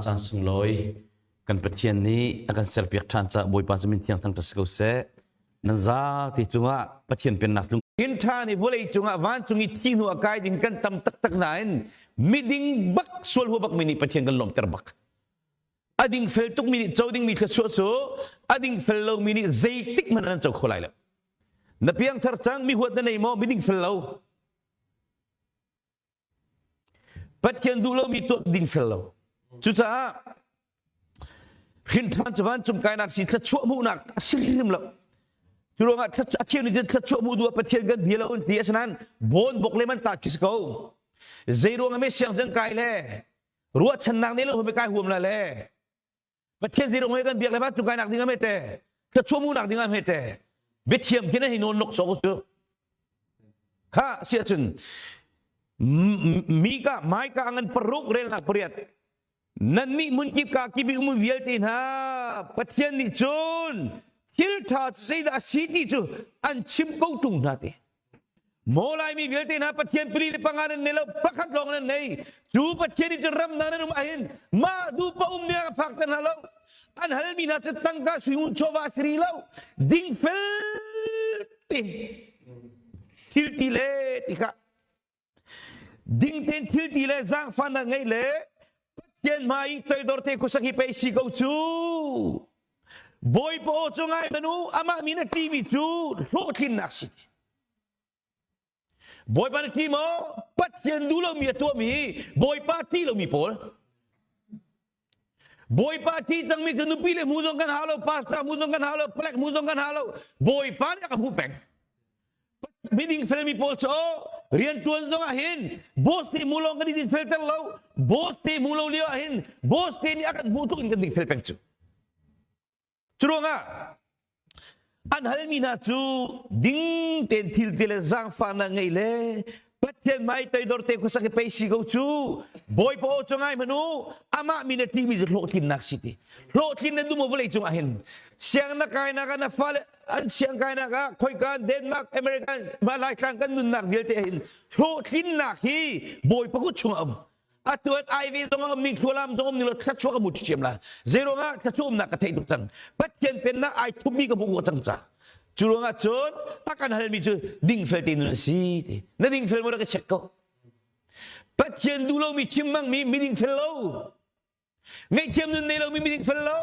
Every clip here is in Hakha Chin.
Caan sunglawi kan Pathian nih a kan serpiak ṭhan caah Bawipa cu min thiang thangṭhat si ko seh. Nan zate cungah Pathian pennak tlung. Hin ṭha nih vawlei cungah vancung i thi hnu a kai ding kan tam taktak nain miding bak sual hua bakmi nih Pathian kan lawmhter bak. A ding fel tukmi nih co dingmi thluachuah cu a ding fel lomi nih zeitik hmanh an co kho lai lo. Na piangthar cang mi huat na nei maw miding fel lo. Pathian duh lomi tuah ding fel lo. Cucaah hrinṭhan cu vancung kainak si thluachuah hmuhnak a si hrim lo. Cu ruangah a cheu nih cun thluachuah hmuh duh ah Pathian kan bia lo an ti asinain bawn bok le man ta khi si ko. Zei ruangah me siang cang kai le ruahchannak ne lo hme kai huam la le Pathian zei ruangah kan biak le vancung kainak ding ah me te thluachuah hmuhnak ding ah me te biathiam khin hi nawn nok sok cu kha si ahcun Mika Maika ngan paruk relnak pariat nannih hmunkip ka kip i um vialte hna Pathian nih cun thil ṭha zeidah a si ti cu an chim ko ṭung hna te Maw Laimi vialte hna Pathian pali le panga nan nei lo pakhat lawng nan nei cu Pathian nih cun ram hna nan um ahhin mah duh pa um nih a phak ter hna lo an halmi hna cu tangka sui ngun chawva a si rih lo dingfel tein thil ti le ti kha ding tein thil ti le zaangfahnak ngei le Pathian hmai i toidor te khuasak hi pei si ko cu Bawipa aw cu ngai manu amah min a ṭimi cu hlawhtlinnak si. Bawipa na ṭi maw? Pathian duh lomi a tuahmi Bawipa ṭih lomi pawl. Bawipa ṭih cangmi cu nupi le hmu zong kan hau lo, pastor hmu zong kan hau lo, palek hmu zong kan hau lo. Bawipa nih a ka hmuh peng. Miding felmi pawl cu rian ṭuan zong ah hin boss te hmu lawng kan i dinfelter lo. Boss te hmu lo lio ah hin boss te nih a kan hmuh tluk in kan dingfel peng cu. Curuangah an halmi hna cu ding tein thil ti le zaangfahnak ngei le Pathian hmai toidor te khuasak i pei si ko cu Bawipa aw cu ngai hmanh u amah min a ṭihmi cu hlawhtlinnak si ti hlawhtlin na duh maw vawlei cungah hin siang na kainak ah na fale an siang kainak ah khoika Denmark American mah Laitlang kan nunnak vialte hin hlawhtlinnak hi Bawipa kut chungah um atu an ai ve zong a um ning thlualam zong um ning lo thluachuah ka mu ṭhiam la zeiruangah thluachuah umnak ka theih tuk cang Pathian pennak ai thupmi ka hmuh cang ca cu ruangah cun a kan halmi cu dingfel te nun a si ti na dingfel maw ka check ko Pathian duh lomi chim bangmi mi dingfel lo ngaihthiam nun nei lomi mi dingfel lo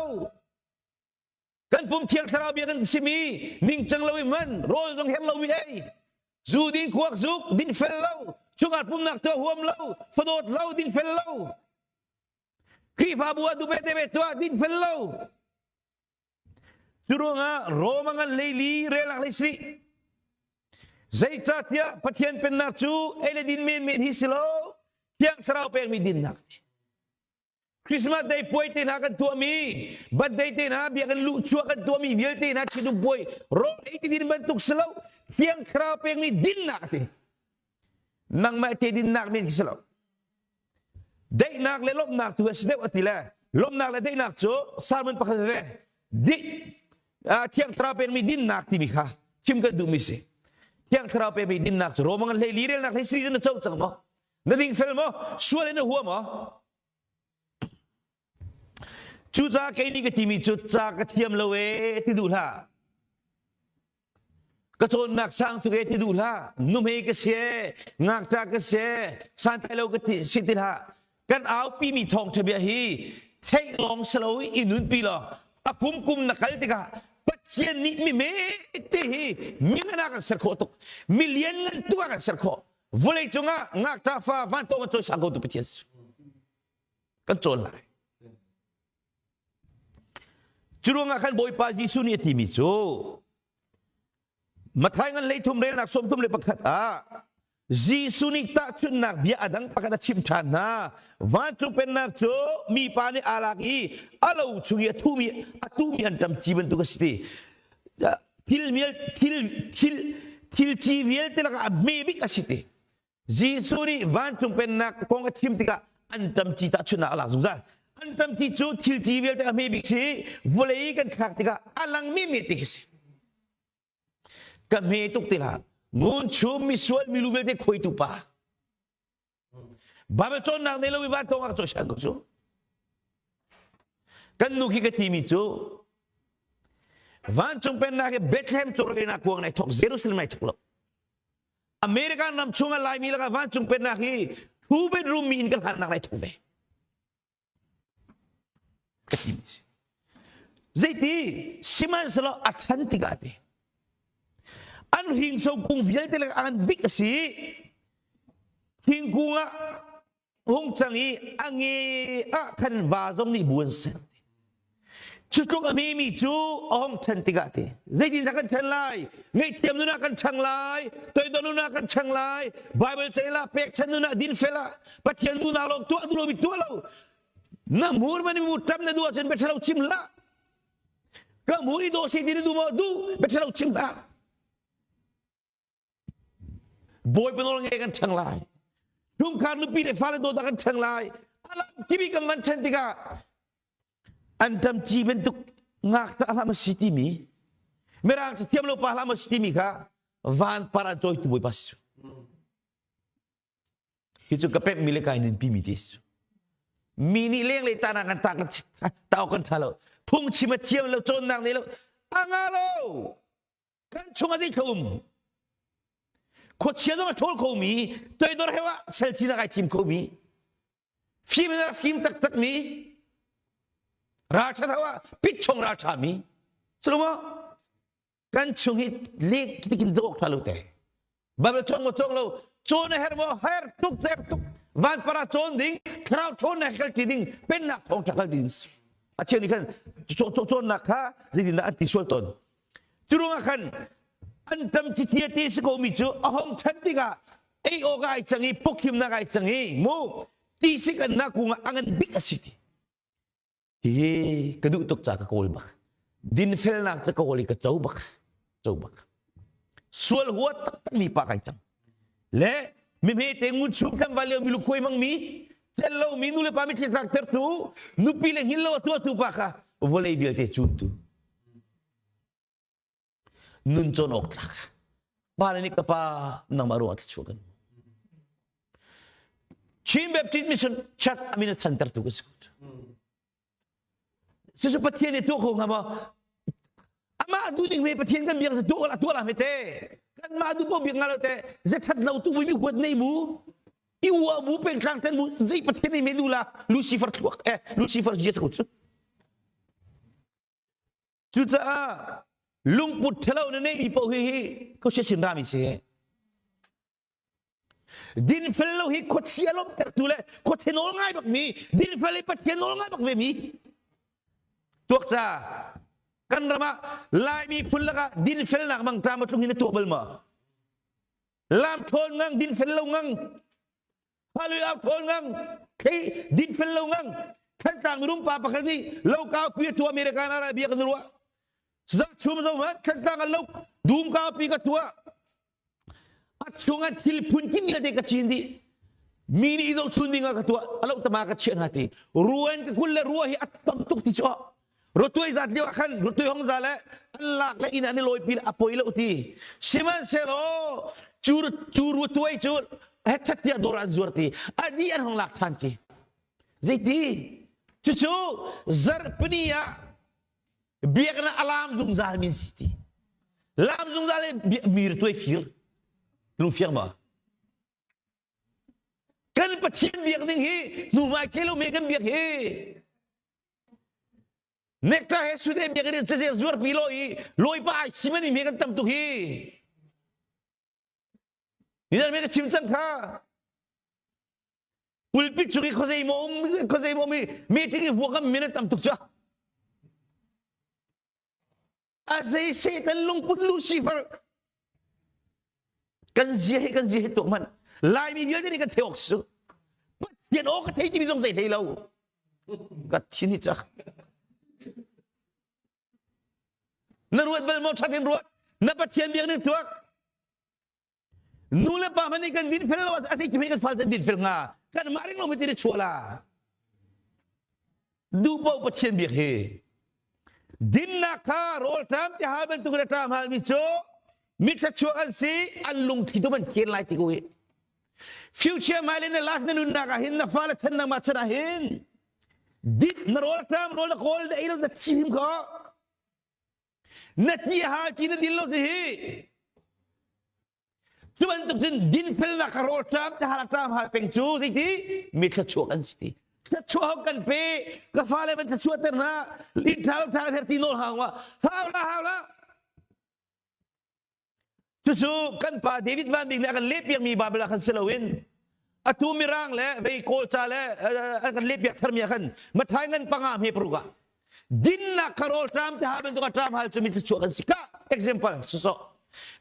Kan pum thiang thlarau bia kan simi ningcang lo i hman rawl zong herh lomi ei zu din kuak zuk din fel lo chungah pumnak tuah huam lo fadawt lo din fel lo Khrihfabu ah dupe te ve tuah din fel lo cu ruangah Roma ngan leili relak lei si zeicahtiah Pathian pennak cu ei le din menmen hi si lo thiang thlarau pekmi dinnak Christmas Day puai te hna kan tuahmi, birthday te hna biakinn luh chuah kan tuahmi vialte hna ṭhitum puai rawl ei ti din bantuk si lo, Thiang Thlarau pekmi dinnak ti. Nangmah te dinnak men khi si lo. Daihnak le lawmhnak tu a si deuh a ti le lawmhnak le daihnak cu sermon pakhat ve di Thiang Thlarau pekmi dinnak timi kha chim kan duhmi si. Thiang Thlarau pekmi dinnak cu Roma ngan hlei li relnak hlei siri na co cang maw? Na dingfel maw? Sual in na hua maw? Cucaah kei nih ka timi cu ca ka thiam lo ee ti duh hlah. Ka cawnnak sang tuk ee ti duh hlah. Nuhmei ka si ee, ngakṭah ka si ee, santlai lo ka ti, si ti hlah. Kan aupimi thawngṭha bia hi theih lawng si lo i nunpi law a kum kum na kal tikah Pathian nih mi mete hi mi ngan ah kan ser khawh tuk. Mi lian ngan tuk ah kan ser khawh. Vawlei cungah ngakṭah fa vantawng a cawisang ko tu Pathian kan cawn lai. Cu ruangah khan Bawipa Jesuh nih a timi cu Matthai ngan hleithum relnak 31 ah Jesuh nih tahchunhnak bia a dang pakhat a chimh ṭhan hna. Vancung pennak cu mipa nih aa lak i a lo chung i a thumi a tumi anṭam ci bantuk a si ti. Thil thil thil thil ci vialte lakah a hme bik a si ti. Jesuh nih vancung pennak kong a chim tikah anṭam ci tahchunhnak a lak zungzal. Anṭam ci cu thil ci vialte a hme bik si vawlei kan thlak tikah a langmi mi ti khi si. Ka hme tuk ti hlah. Ngun chum misual milu vialte khuaitu pa. Bible cawnnak nei lo i van tong ah cawisan ko cu. Kan nu khi ka timi cu vancung pennak hi Bethlehem cawrkeinak kuang nai thok Jerusalem nai thok lo. American ram chungah Laimi lakah vancung pennak hi two bedroom mi in kan hlannak nai thok ve. Ka timi si. Zeiti sihmanhsehlaw a ṭhan tikah te an hringso kung vialte lakah an bik a si. Thingkung ah hung cang i a nge ah khan va zong nih bu an ser. Cu tluk a hmemi cu a hung ṭhan tikah ti zeitindah kan ṭhen lai? Ngaihthiam nun ah kan ṭhang lai, toidor nun ah kan ṭhang lai, Bible ceil ah pekchan nun ah dinfel ah Pathian duhnak lawng tuah duh lomi tuah lo. Na hmur man mu ṭam na duh ahcun biaṭhalo chim hlah. Ka hmur i dawh si ti na duh maw? Duh biaṭhalo chim hlah. Bawipa nawl ngai kan ṭhang lai. Chungkhar nupi le fale dawt kan ṭhang lai. Alam timi kan van ṭhen tikah an ṭam ci bantuk ngakṭah hlah ma si timi mirang ca thiam lo pa hlah ma si timi kha van par ah cawitu Bawipa si. Hi cu ka pemhmi le kai nunpimi ti si. Mi nih lenglei tahnak kan ta kan ta kan ṭha lo. Phungchim a thiam lo, cawnnak nei lo. A nga lo. Kan chungah zei thla um. Khuachia zong a ṭhawl khomi, toidor he ah selcinak ai thim khomi, fim in a fim taktakmi, ralṭha tho ah pitchong ralṭhami. Sulu maw? Kan chung hi lek tikin zawk ṭha lo te. Bible cawng maw cawng lo, cawn a herh maw her tuk cer tuk. Van para cawn ding, thlarau ṭhawn na kal ti ding, pennak thawng ṭha kal ding. A cheu nih khan cawnnak kha zeitindah an ti sual tawn. Cu ruangah khan an ṭam citia ti si ko mi cu a hong ṭhan tikah ei awk ai cang i pawkhimnak ai cang i mu ti sik an nak kung ah a ngan bik a si ti. Hihi ka duh tuk ca ka kawl bak. Dinfelnak ca kawl i ka co bak. Co bak. Sual huat taktak mi pa kai cang. Le mihme te ngun chung kan va lio mi lukhuai mang mi cel lo mi nu le pa mitthli tlak tertu nupi le hngil lo a tuahtu pa kha vawlei vialte cuntu nun cawn awk tlak fale nih ka pa nangmah ruangah thluachuah kan Chin Baptist Mission Church amin a thantertu ka si ko. Cucu Pathian nih tuah kho hnga maw? Amah duh ding ve Pathian kan biak tuah la tuah la hme te. Kanmah duh paoh biak nga lo te. Zethat lo tu mi huat nei mu. I ua bu pengtlang ten mu zei Pathian nih me du la Lucifer thluak eh Lucifer zia cu. Cucaah lungput thelo na neimi paoh hi hi khuachia sin rami si. Dinfel lo hi khuachia lawmhtertu le khuachia nawl ngai bakmi, dinfel hi Pathian nawl ngai bak ve mi. Tuak ca kan ram ah Laimi phun lakah dinfelnak mangṭam a tlung hi na tuah bal maw? Lam ṭhawn ngang, dinfel lo ngang, Halui au ṭhawn ngang, thei dinfel lo ngang, Thantlang mirum pa pakhat nih lo kaupi a tuah American ah bia kan ruah. Zak chum zong ha Thantlang ah lo dum kaupi ka tuah. A chungah thil phun kin vialte ka cin dih. Mi nih i zohchun ding ah ka tuah, a lo tama ka chiah hna ti. Ruan ka kul le rua hi a tam tuk ti cu. Rotui zat lio ah khan rotui hong za le an lak le inn an i lawipi le a poi lo ti. Sihmanhsehlaw cu cu rutuai cu hetchat tiah dawr an zuar ti. A dih an hong lak ṭhan ti. Zeiti? Cucu zarhpini ah biaknak a laam zungzal mi si ti. Laam zungzal i mi rituai fir. Lungfiang ma? Kan Pathian biak ding hi hnuhmai thei lo me kan biak hi. Nekta he sude biak in cazek zuar pi lo i lawipa ai sim an mi kan tam tuk hi. Nizan me ka chim cang kha. Pulpit cung i khuazei maw um khuazei maw mi meeting i huakam min an tam tuk cu. A zei Satan lungput Lucifer kan zia hi kan zia hi tuak hmanh Laimi vialte nih kan thei awk su. Pathian aw ka thei timi zong zei thei lo. Ka thin hi cak. Na ruat bal maw ṭhat in ruat. Na Pathian biak ning tuak. Nu le pa hmanh nih kan dinfel lo a si khi kan fal kan dinfel hnga. Kan mah ring lo mi ti chuah la. Duh paoh Pathian biak hi. Dinnak kha rawlṭam ti hal bantuk in a ṭam halmi cu mithlachuak an si an lungthli tu man ken lai ti ko hi. Future hmailei na life na nunnak ah hin na fale chan nangmah chan ah hin. Dit na rawl ṭam rawl na kawl na ei lo na chim kho. Na ti hal ti na din lo si hi. Cu bantuk cun dinfelnak ka rawl ṭam ti hal ṭam hal peng cu zeiti mi thluachuak an si ti. Thluachuah kan pe ka fale van thluachuah ter hna lin ṭha lo ṭha her ti nawl hau ma hau la hau la Cucu kan pa David Van Bik nih a kan lehpiakmi Bible ah khan si loin atu Mirang le vei Kawlca le an kan lehpiak tharmi ah khan Mathai ngan panga hme paruk ah dinnak kha rawl ṭam te ha bantuk a ṭam hal cu mi thluachuah kan si ka example sosawh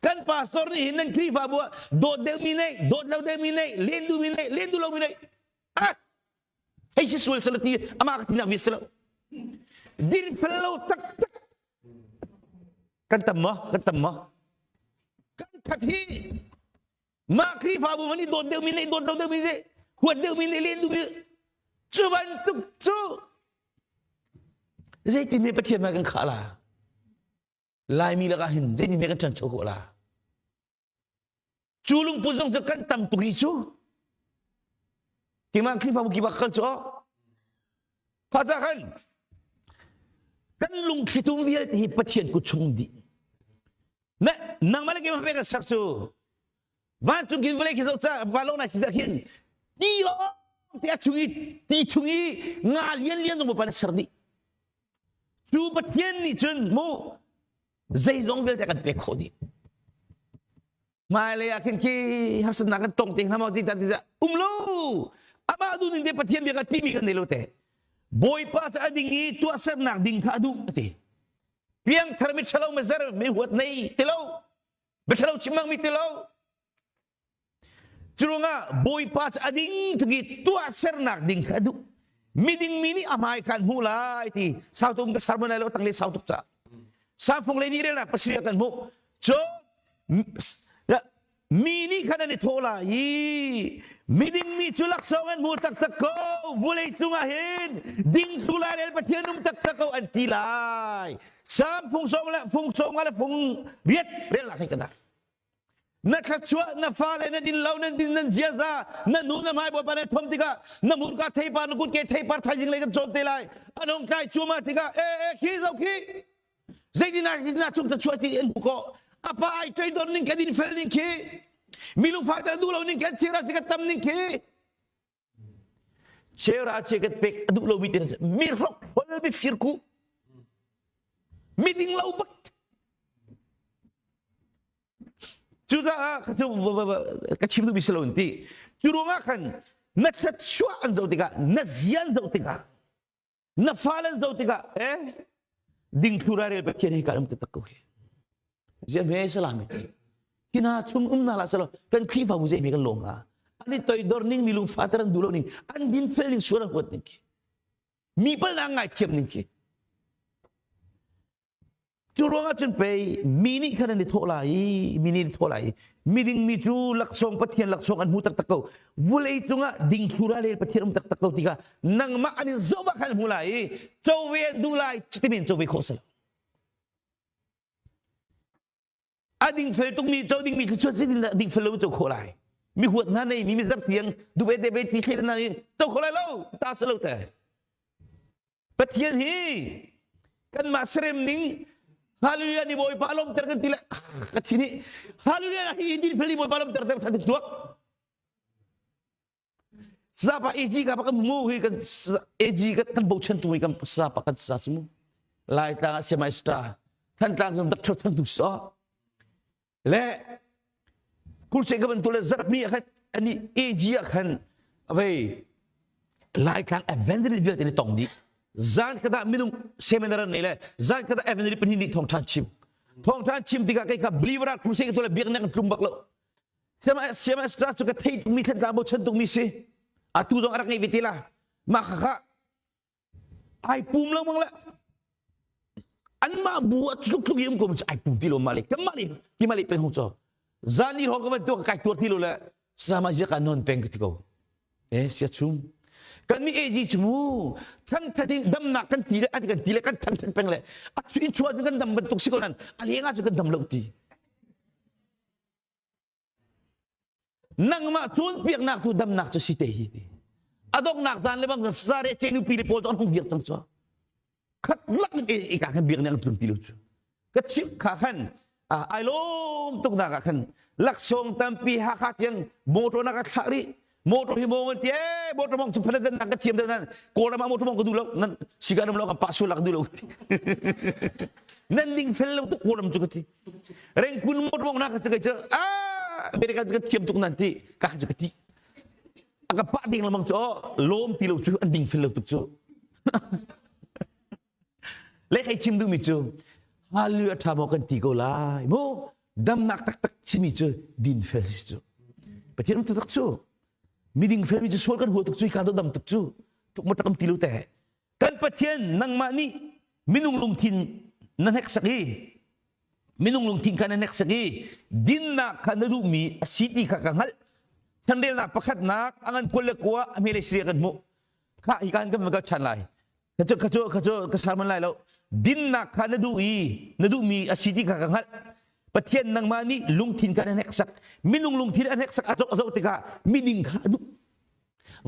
kan pastor nih hin nan Khrihfabu ah dawt deuhmi nei dawt lo deuhmi nei len duhmi nei len duh lomi nei ah hei si sual sala ti amah ka tinak vi si lo din fel lo taktak Kan tam maw? Kan tam maw? Kan khat hi mah Khrihfabu man i dawt deuhmi nih dawt lo deuhmi nih huat deuhmi nih len duhmi cu bantuk cu zeitin ne Pathian hmai kan khah la? Laimi lakah hin zeitin ne kan ṭhancho khawh la? Cu lungput zong cu kan tam tuk rih cu. Keimah Khrihfabu kip ah kal cu Kha ca khan kan lungthlitum vialte hi Pathian kut chung dih. Na nangmah le keimah pek kan sak cu vancung khin vawlei khi zoh ca vanlawng nai si dah khin ti lawng te a chung i ti chung i nga lian lian zong Bawipa nih ser dih. Cu Pathian nih cun mu zeizong vialte kan pek khawh dih hmailei ah khin khi harsatnak kan tong te hnga maw ti ta ti um lo amah duh ning te Pathian bia ka timi kan nei lo te Bawipa cu a ding i tuahsernak ding kha a duh a ti piangthar mi ṭhalo mi zer mi huat nei ti lo biaṭhalo chim mi ti lo Curuangah Bawipa cu a ding tuk i tuahsernak ding kha a duh. Miding mi nih a hmai kha an hmuh lai ti sautung ka sermon lai lo tangle sau tuk ca. Sangfung le nih relnak pasarih ah kan hmuh. Cun mi nih khan an i thawh lai i miding mi cu laksawng an hmu taktak ko vulei cungah hin ding thlu lai rel Pathian um taktak ko an ti lai. Sam fung sawm le fung sawm nga le fung riat relnak hi ka dah. Na thluachuah na fale na din lo nan din nan ziaza na nu na hmai bawipa na thom tikah na murka theipar na kutke theipar thaizing lei kan cawn te lai anong tlai cuma tikah e e khi zo khi zeitin ah na chung thluachuah ti an hmu ko apa ai toidor ning kan in fel ning khi mi lungfak ter duh lo ning kan chira si ka tam ning khi chera che kan pek a duh lomi te mi hrok hol mi fir ku mi ding lo bak cucaah ka chim duhmi si lo in ti cu ruangah khan na thluachuah an zoh tikah na zia an zoh tikah na fale an zoh tikah eh dingthlu rel Pathian hi kan um taktak ko hi ziam he salam ti hina chung um na la salo kan Khrihfabu zei me kan lawm ha an i toidor ning mi lungfa ter an duh lo ning an din fel ning sual an huat ning khi mi pal na ngai thiam ning khi Cu ruangah cun pei mi nih khan an i thawh lai i mi nih an i thawh lai i miding mi cu laksawng Pathian laksawng an hmu taktak ko. Vulei cungah dingthlu ralel Pathian um taktak ko tikah nangmah an in zoh bak khan an hmu lai i co ve an duh lai cuti men co ve khawh si lo. A dingfel tukmi co dingmi khi chuan si dingfel lo co khawh lai. Mi huat hna nei mi mi zar tiang duve te ve ti thli hna nih co khawh lai lo ta si lo te. Pathian hi kanmah serem ning Hallelujah ni Bawipa lawmter kan ti le ka thi nih Hallelujah hi din fel ni Bawipa lawmter ter than tuak Sapa AG ka pa kan mu hi kan AG kan bochan tu hi kan sapa kan sa mu Lai tlang ah siamai star Thantlang zong dak thang tu so Le kurse ka bantuk le zarhmi ah khan ani AG ah khan vei Laitlang evangelist vialte nih tong dih. Zan khat ah minung seminar an nei le zan khat ah evangelist pahnih nih thawngṭha chim. Thawngṭha chim tikah kei kha believer ah crusade ka tuah le biaknak an tlum bak lo. CMS class cu ka thei tukmi thantlang bochan tukmi si. Atu zong a rak ngei ve te la. Mah kha ai pum lengmang le anmah bu ah tluk tluk i um ko ai pum ti lo mah le kanmah le ki mah le peng hong cho zan ni hong ka van tuak kai tuar ti lo le sama zia ka non peng ka ti ko eh sia chum kan ni AG chu mu thang thating damnak kan ti le an kan ti le kan thang than peng le a chu in chua kan dam bantuk si ko nan a lenga chu kan dam lo ti Nangmah cawnpiaknak tu damnak cu si te hi ti. A donghnak zan le bang sare ce nupi le pawl cu an hung dir cang cu. Khat lak in i ka khan biak nih an tlun ti lo cu. Ka chim kha khan ai lawm tuk nak ah khan laksawng tampi Hakha tiang motor na ka thlah rih. Motor hi mong ti eh motor mong chu phalat nan ka thiam nan Kawlram ah motor mong ka duh lo nan sigan um lo ka pa sul lak duh lo nan ding fel lo tuk Kawlram cu ka ti. Rengkun motor mong na ka chu ka chu ah America cu ka thiam tuk nan ti ka chu ka ti. A ka pah ding lamang cu lawm ti lo cu an ding fel lo tuk cu. Le kai chim duhmi cu hallelujah tha maw kan ti ko lai mu damnak taktak chimi cu din fel si cu. Pathian um taktak cu miding felmi cu sual kan hua tuk cu ka dam tuk cu tuk ma takam ti lo te. Kan Pathian nangmah nih minung lungthin na hneksak i minung lungthin kha na hneksak i dinnak kha na duhmi a si ti kha ka hngalh. Thanrelnak pakhatnak a ngan 29 a hme le siria kan hmuh. Kha hi kan kan kal ṭhan lai. Kha cu kha cu kha cu ka sermon lai lo. Dinnak kha na duh i na duhmi a si ti kha ka hngalh. Pathian nangmah nih lungthin kha na hneksak. Minung lungthin a hneksak a zoh a zoh tikah miding kha a duh.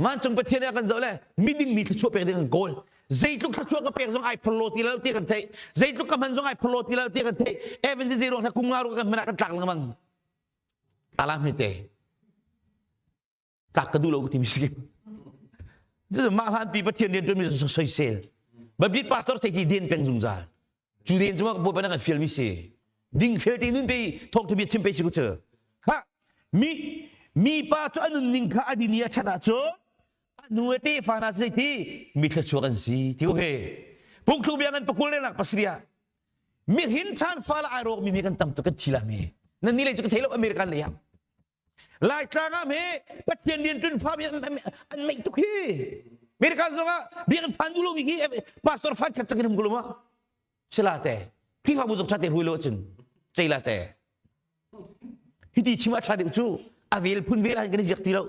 Vancung Pathian a kan zoh le miding mi thluachuah pek ding kan kawl. Zeitluk thluachuah ka pek zong ai phorlo ti lo ti kan theih. Zeitluk ka hman zong ai phorlo ti lo ti kan theih. Evan zei ruang kum nga ru kan hman ah kan tlak lengmang. Tala hme te. Tlak ka duh lo ti mi si. Mah hlan pi Pathian rian tuan mi soisel. Baptist pastor sei ti den peng zungzal. Cu den cungah Bawipa na kan fialmi si. Ding fel te nun pe thawngtha bia chim pe si ku cu. Kha mi mi pa cu a nunning kha a din i a ṭhat ahcun a nu le tefa hna cu zeiti mi thluachuak an si ti ko he. Phungthluk bia ngan pakul relnak pasarih ah mihin chan fala ai rawk mi mi kan tam tuk kan thi la mi. Nan ni lei cu ka thei lo American lei ah. Laitlang ah me Pathian rian ṭun fa mi an meih tuk hi. America zong ah biakinn phan duh lomi hi pastor fan khat cang in um ko lo ma. Sila te. Khrihfabu zong ṭha te hui lo cun ceila te. Hiti chim ah ṭha deuh cu a vel phun vel han kan i ziak ti lo.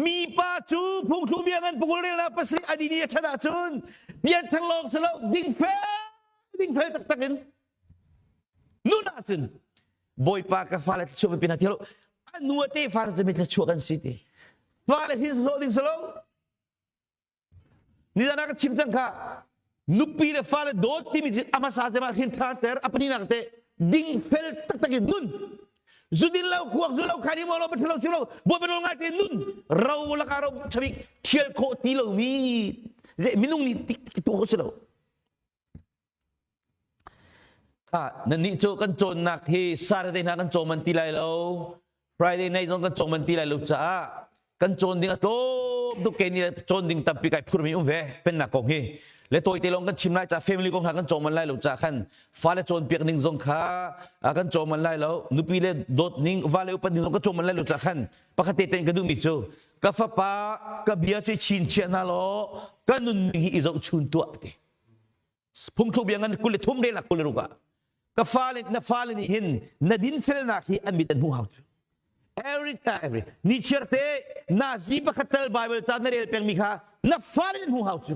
Mi pa cu phungthlu bia ngan pukul relnak pasarih a dini a ṭhat ahcun pianthar lawng si lo dingfel dingfel taktak in nun ahcun Bawipa ka fale thluachuah kan pe hna ti lo a nu a tefa cu mi thluachuah kan si ti fale hin hlawh ding si lo nizan ah ka chim cang kha nupi le fale dawt timi cu a hmasa cem ah hrin ter a pahnihnak te dingfel taktak in nun zudin lo khuak zu lo khani mo lo pathu lo chim lo bawipa nawl ngai te nun ro laka ro chabik thial khawh ti lo mi minung nih tik tik tu kho si lo Khah, nannih cu kan cawnnak hi Saturday hna kan cawm man ti lai lo. Friday night zong kan cawm man ti lai lo caah kan cawn ding a tlawm tuk ke ni cawn ding tampi kai phurmi um ve pennak kong hi. Le tawite lawng kan chim lai ca family kong hna kan cawm man lai lo ca khan fale cawnpiak ning zong kha kan cawm man lai lo nupi le dawt ning vale upat ning zong kan cawm man lai lo ca khan pakhat te ten ka duhmi cu ka fapa ka bia cu chin chiah hna law ka nunning hi i zohchun tuah ti Phungthluk bia ngan 23 relak 26 ah ka fale na fale nih hin na dinfelnak hi an mit an hmuh hau cu. Every time every ni chiar te nazi pakhat tal Bible ca na rel pengmi kha na fale an hmuh hau cu.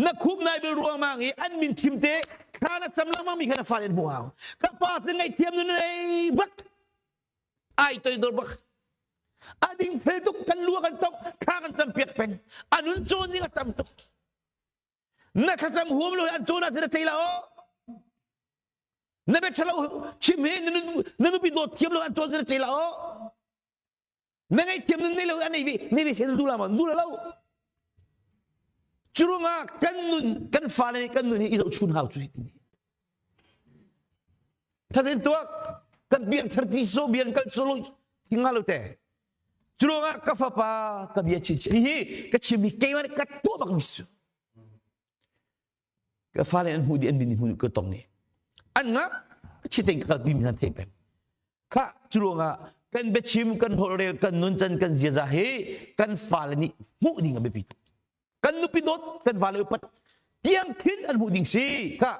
Na khup nai bil ruangmang i an min thim te thla na cam lengmang mi kha na fale an hmuh hau. Ka pa cu ngaihthiam nun nei bak ai toidor bak a ding fel tuk kan lua kan tok thla kan cam piak peng anun cawn ding a tam tuk Na thlacam huam lo an cawn ahcun na cei la aw. Na bia ṭhalo chim hi na nupi dawt thiam lo an cawn cun na cei la aw. Na ngaihthiam nun nei lo an nei ve nei ve sen du la ma du la lo. Curungah kan nun kan fale nih kan nun hi i zohchun hau cu hi ti. Thatin tuak kan biang thar ti so biang kal so lo thinga lo te. Curuangah ka fapa ka bia chinchin hihi ka chimmi keimah nih ka tuah bak mi si. Ka fale an hmuh dih an min hmuh ka tong ni. An ngak chiteng ka kalpi mi hna thei peng. Kha curuangah kan biachim kan holhrel kan nuncan kan ziaza hi kan fale nih hmuh ding a biapi tuk. Kan nupi dawt kan vale upat tiang thin an hmuh ding si kha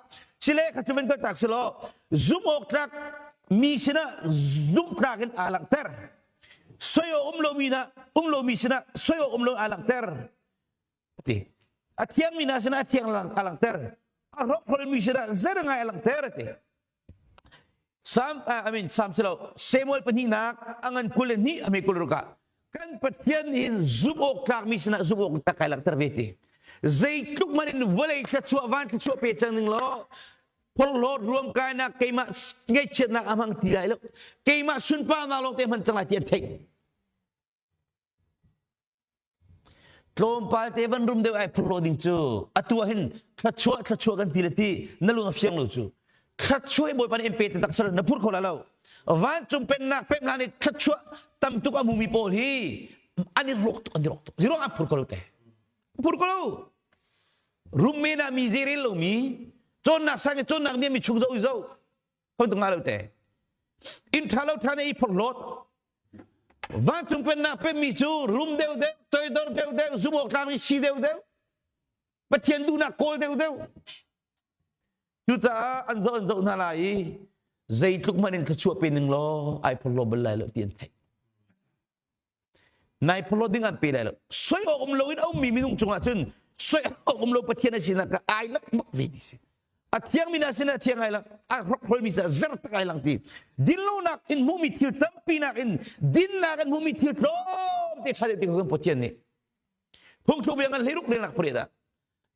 sile kha cu van tak si law zum awk tlak mi sinah zumh tlak in aa langhter soi awk um lomi na um lomi sinah soi awk um lo aa langhter ati a thiangmi hna sinah a thiang a langhter a hrokhrolmi sinah zer ngai a langhter ati Sam I mean Sam silo Samuel pahnihnak a ngan 22 a me 26 ah. Kan Pathian nih hin zumh awk tlakmi sinah zumh awk tak kai langhter ve ti. Zeitluk man in vawlei thluachuah van thluachuah pe cang ning law phorhlawt ruamkainak keimah ngaihchiatnak a hmang ti lai lo. Keimah sunparnak lawng te hman cang lai ti an theih. Tlawmpal te van rum deuh ai phurhlawh ding cu atu ah hin thluachuah thluachuah kan ti le ti na lung a fiang lo cu. Thluachuah hi Bawipa nih in pe taktak sal na phur kho la lo. Vancung pennak pek hna nih thluachuah tam tuk a hmumi pawl hi an i rawk tuk an i rawk tuk. Zirong an phur ko lo te. Phur ko lo. Rum men ah mi zei rel lomi cawnnak sang i cawnnak niam mi chung zo i zo. Khoi tung nga lo te. Inn ṭha lo ṭha ne i phorhlawt. Vancung pennak pemmi cu rum deuhdeuh, toidor deuhdeuh, zumh awk tlakmi si deuhdeuh, Pathian duhnak kawl deuhdeuh. Cucaah an zoh an zoh hna lai i zeitluk hmanh in thluachuah pe ning law ai phorhlaw bal lai lo ti an theih. Nai phorhlaw ding an pe lai lo. Soi awk um loin a ummi minung cungah cun soi awk um lo Pathian a sinak ka ai lak bak ve ti si. A thiangmi na sin a thiang ai lang, a hrokhrolmi sa zer tak ai lang ti. Dinlonak in hmuhmi thil tampi nak in dinnak in hmuhmi thil tlawm te ṭha deuh ti kan Pathian nih. Phungthluk bia ngan hleiruk lengnak pariat ah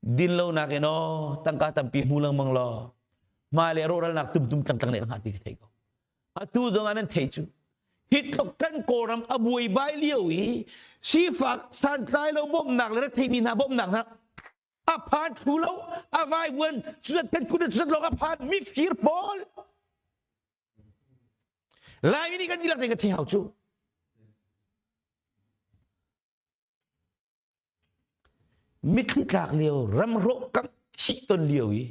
dinlonak in aw tangka tampi hmu lengmang law hmai le rawhralnak tumtum tlangtlang nih hnga ti ka thei ko. Atu zong ah nan thei cu. Hi tluk kan Kawlram a buaibai lio i sifak santlai lo bawmhnak le retheimi hna bawmhnak hna a phan thlu lo a vaivuan cuzat kan kut cuzat lawng a phan mifir pawl Laimi nih kan dihlak tein ka thei hau cu Mitthli tlak lio ramrawh kam thih ton lio i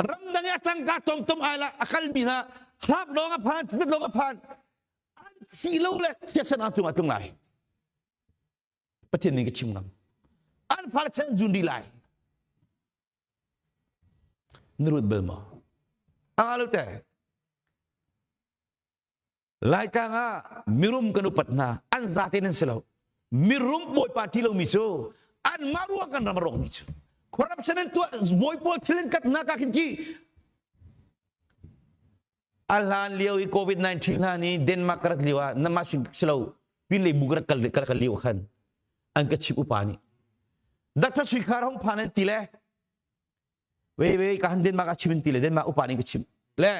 ramdang i a tangka tomtom ai la a kalmi hna hlap lawng a phan cizat lawng a phan an si lo le chiatsan ang cungah tlung lai Pathian nih ka chim ngam an fale chan zun dih lai na ruat bal maw anga lo te Laitlang ah mirum kan upat hna an zate nan si lo mirum bawipa ṭi lomi cu anmah ruang kan ram a rawkmi cu corruption an tuah bawi pawl thil an kat hna ka khin khi a hlan lio i covid-19 hlan i Denmark ka rat lio ah namah si lo pin lei bu ka rak kal kal kal lio khan an ka chim upa nih Dr. Sui Khar hong phan an ti le wei wei ka han Denmark a chim an ti le Denmark upa nih ka chim le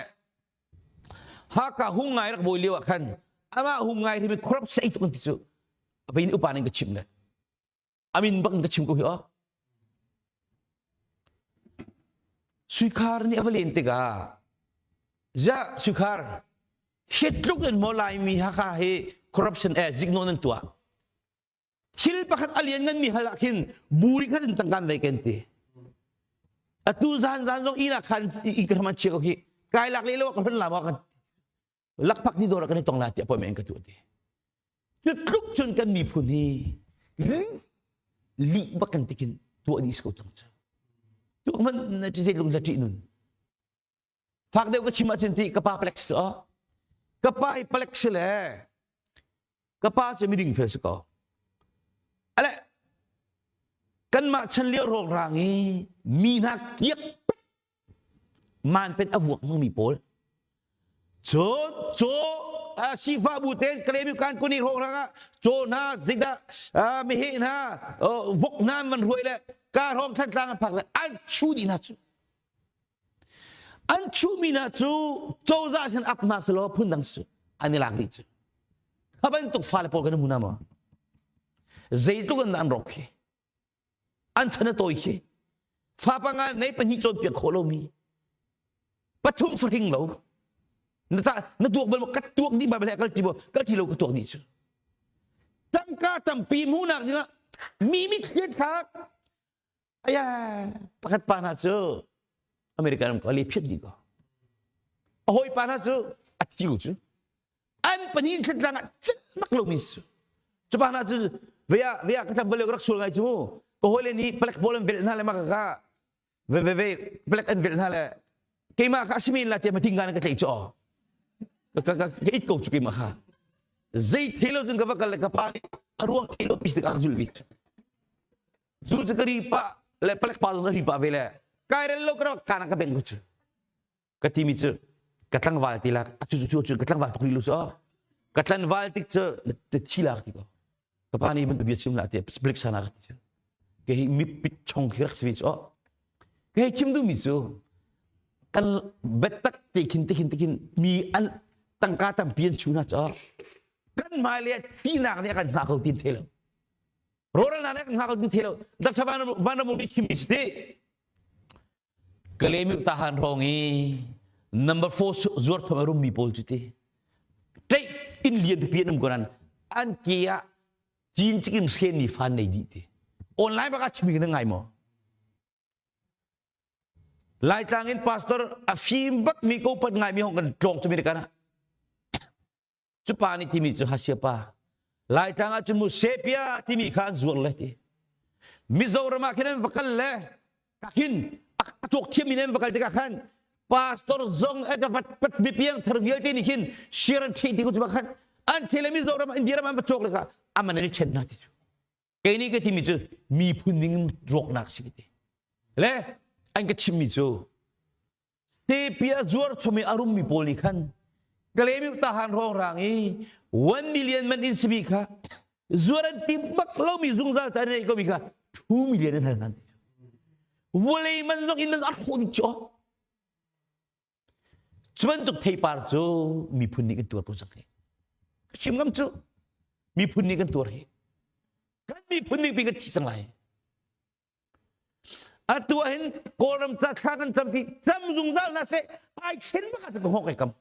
Haka hung ngai rak bawi lio ah khan amah hung ngai hi corrupt sei tuk an ti cu vein upa ning ka chim le amin bak in ka chim ko hi o Suikhar nih a va len tikah za Suikhar hi tluk in maw Laimi Hakha hi corruption eh ziknawn an tuah thil pakhat a lian nganmi hal ah khin buri khat in tangkan vei kan ti atu zan zan zong ina khan i ka hraman chia ko khi kai lak le lo ka hlon la ma kan lakphak ni dor kan i tong la ti appointment ka tu ti cu tluk cun kan miphun hi li bak kan tikin tuah ni ko cang cu tu man na ti zei lung la ti nun fak deuh ka chim ahcun ti ka pa palek si ka pa hi palek si le ka pa cu miding fel si ko ale kanmah chan lio rawkrang i mi hna kiak man pen a vuak hmangmi pawl cun caw sifa bu ten kalemi kan kuni rawkrang ah caw hna zeidah meheh hna vok hna man ruai le ka hrawng thantlang an phak le an chu dih hna cu An chuhmi hna cu cozah sin ap hna selaw phundang si an i lak dih cu. Kha bantuk fale pawl kan hmu hna maw? Zeitluk in dah an rawk khi? An chan a tawi khi? Fa panga nei pahnih cawnpiak khawh lomi pathum fahring lo na ta na tuak bal ka tuak dih bal kal ti bo kal ti lo ka tuak dih cu tangka tampi hmuhnak dingah mi mitthli thlak Aya, pakhat pa hna cu American ram ko ali phiat dih ko. A hawi pa hna cu a thi ko cu. An pahnih thlatlang ah cil bak lomi su. Cu pa hna cu vea vea ka tlam rak sul ngai cu mu. Ka hawile nih palek pawl an velh hna le maka ka ve ve ve palek an velh hna le keimah kha asimi la tiah mating ka tlaih cu aw. Ka ka ka it ko cu keimah kha. Zei thei lo cun ka va kal le ka pa nih a ruang thei lo pis tik a ka zul bik. Zu cu ka ri pah le palek pa zong ka ri pah ve le kai rel lo ka rak kana ka beng ko cu. Ka timi cu ka tlangval ti lak a cu cu cu ka tlangval tuk rih lo cu. Ka tlanval tik cu na thi lak ti ko. Ka pa nih bantuk bia chim hlah tiah blik sana ka ti cu. Ke hi mipit chong khi rak si ve cu. Ke hi chim duhmi cu kan biatak te khin te khin te khin mi an tangka tampi an chu hna cu kan hmailei ah thihnak nih a kan hngah ko tin thei lo. Rawlralnak nih a kan hngah ko tin thei lo. Dr. Van Ram nih chimmi si ti. Kalemi tahan hrawng i number 4 zuar thom a rummi pawl cu ti ṭeih inn lian pipi an um ko nan an ke ah cin cikin hren mi fan nei dih ti online bak ah chimmi na ngai maw Laitlang in pastor a fim bak mi ko pat ngai mi hong kan tlawng cu mi kan Cu pa nih timi cu Hasia pa. Laitlang ah cun mu sepia timi kha an zuar le ti. Mizoram ah khin an va kal le ka khin a cawk thiam in an va kal tikah khan pastor zong a ka pat mi piang thar vialte nih khin share an ṭhi ti ko cu khan an ṭhi le Mizoram India ram an va cawk le kha aman an i ṭhen hna ti cu. Kei nih ka timi cu miphun ning rawknak si ka ti. Le an ka chimmi cu Sepia zuar chom i a rummi pawl nih khan Kalemi tahan rawng i 1 million man in simi kha zuar an tim bak lomi zungzal ca nei komi kha 2 million an hal hna ti vawlei man zong in man a hrawh dih cu cu bantuk theipar cu miphun nih kan tuar ko cang hi ka chim ngam cu miphun nih kan tuar hi kan miphun nih pi kan thi cang lai Atu ah hin Kawlram ca thla kan cam ti cam zungzal hna seh ai thlen bak ah ka hawk ai kam.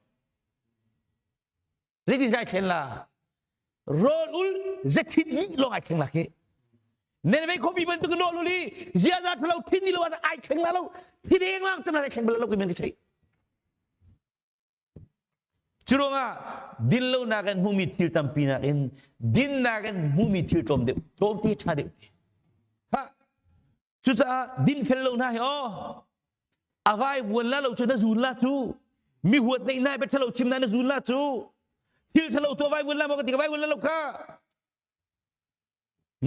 Zeitin ai thlen la? Rawl ul zethin ni lawng ai thleng la khi. Nen vei khomi bantuk in rawl ul i ziaza thalo thin ni lo ah ai thleng la lo. Thi deng lang cam la ai thleng bal lo ki men ki thei. Curuangah dinlonak in hmuhmi thil tampi nakin dinnak in hmuhmi thil tlawm deuh, tlawmte ṭha deuh. Ha! Cucaah dinfel lo hna hi aw, a vai vuan la lo cu na zun la cu, mi huat neih na bia ṭhalo chim na na zun la cu, thil ṭhalo tuah vai vuan la maw ka ti ka vai vuan la lo kha.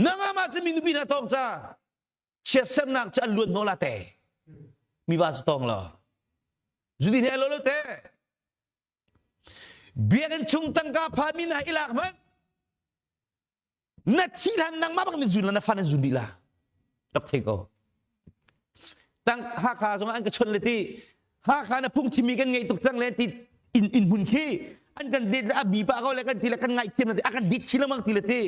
Nangah mah cu mi nupi hna tawng ca, chiatsernak cu an luat hnawh la te mi va cu tawng lo zudin he lo lo te biakinn chung tangka phan mi hna i lak hmanh na thi hlan nangmah bak na zun la na fa na zun dih la rak thei ko tang Hakha zong an ka chon le ti Hakha na phung chimmi kan ngeih tuk cang le ti in in hmun khi an kan det le a bi pa ko le kan ti le kan ngaihthiam le ti a kan dit chin lengmang ti le ti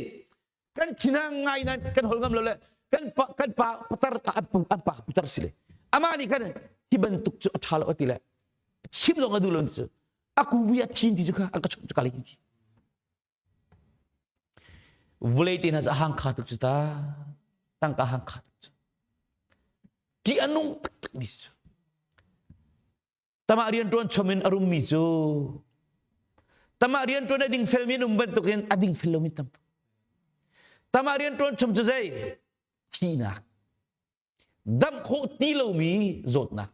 kan thinang ngai nan kan hol ngam lo le kan pa kan pa putar an pu an pa putar si le ama nih khan hi bantuk cu a tha lo ti le chim zong a duh lo cu a ku vi a thin ti cu kha an ka chuh cu ka le ki vulei te hna cu a hang kha tuk cu ta tangka hang kha tuk cu ti a nung taktak mi cu Tamah rianṭuan chom in a rummi cu tamah rianṭuan a dingfelmi an um bantukin a dingfel lomi tam tuk. Tamah rianṭuan chom cu zei? Thihnak. Damh khawh ti lomi zawtnak.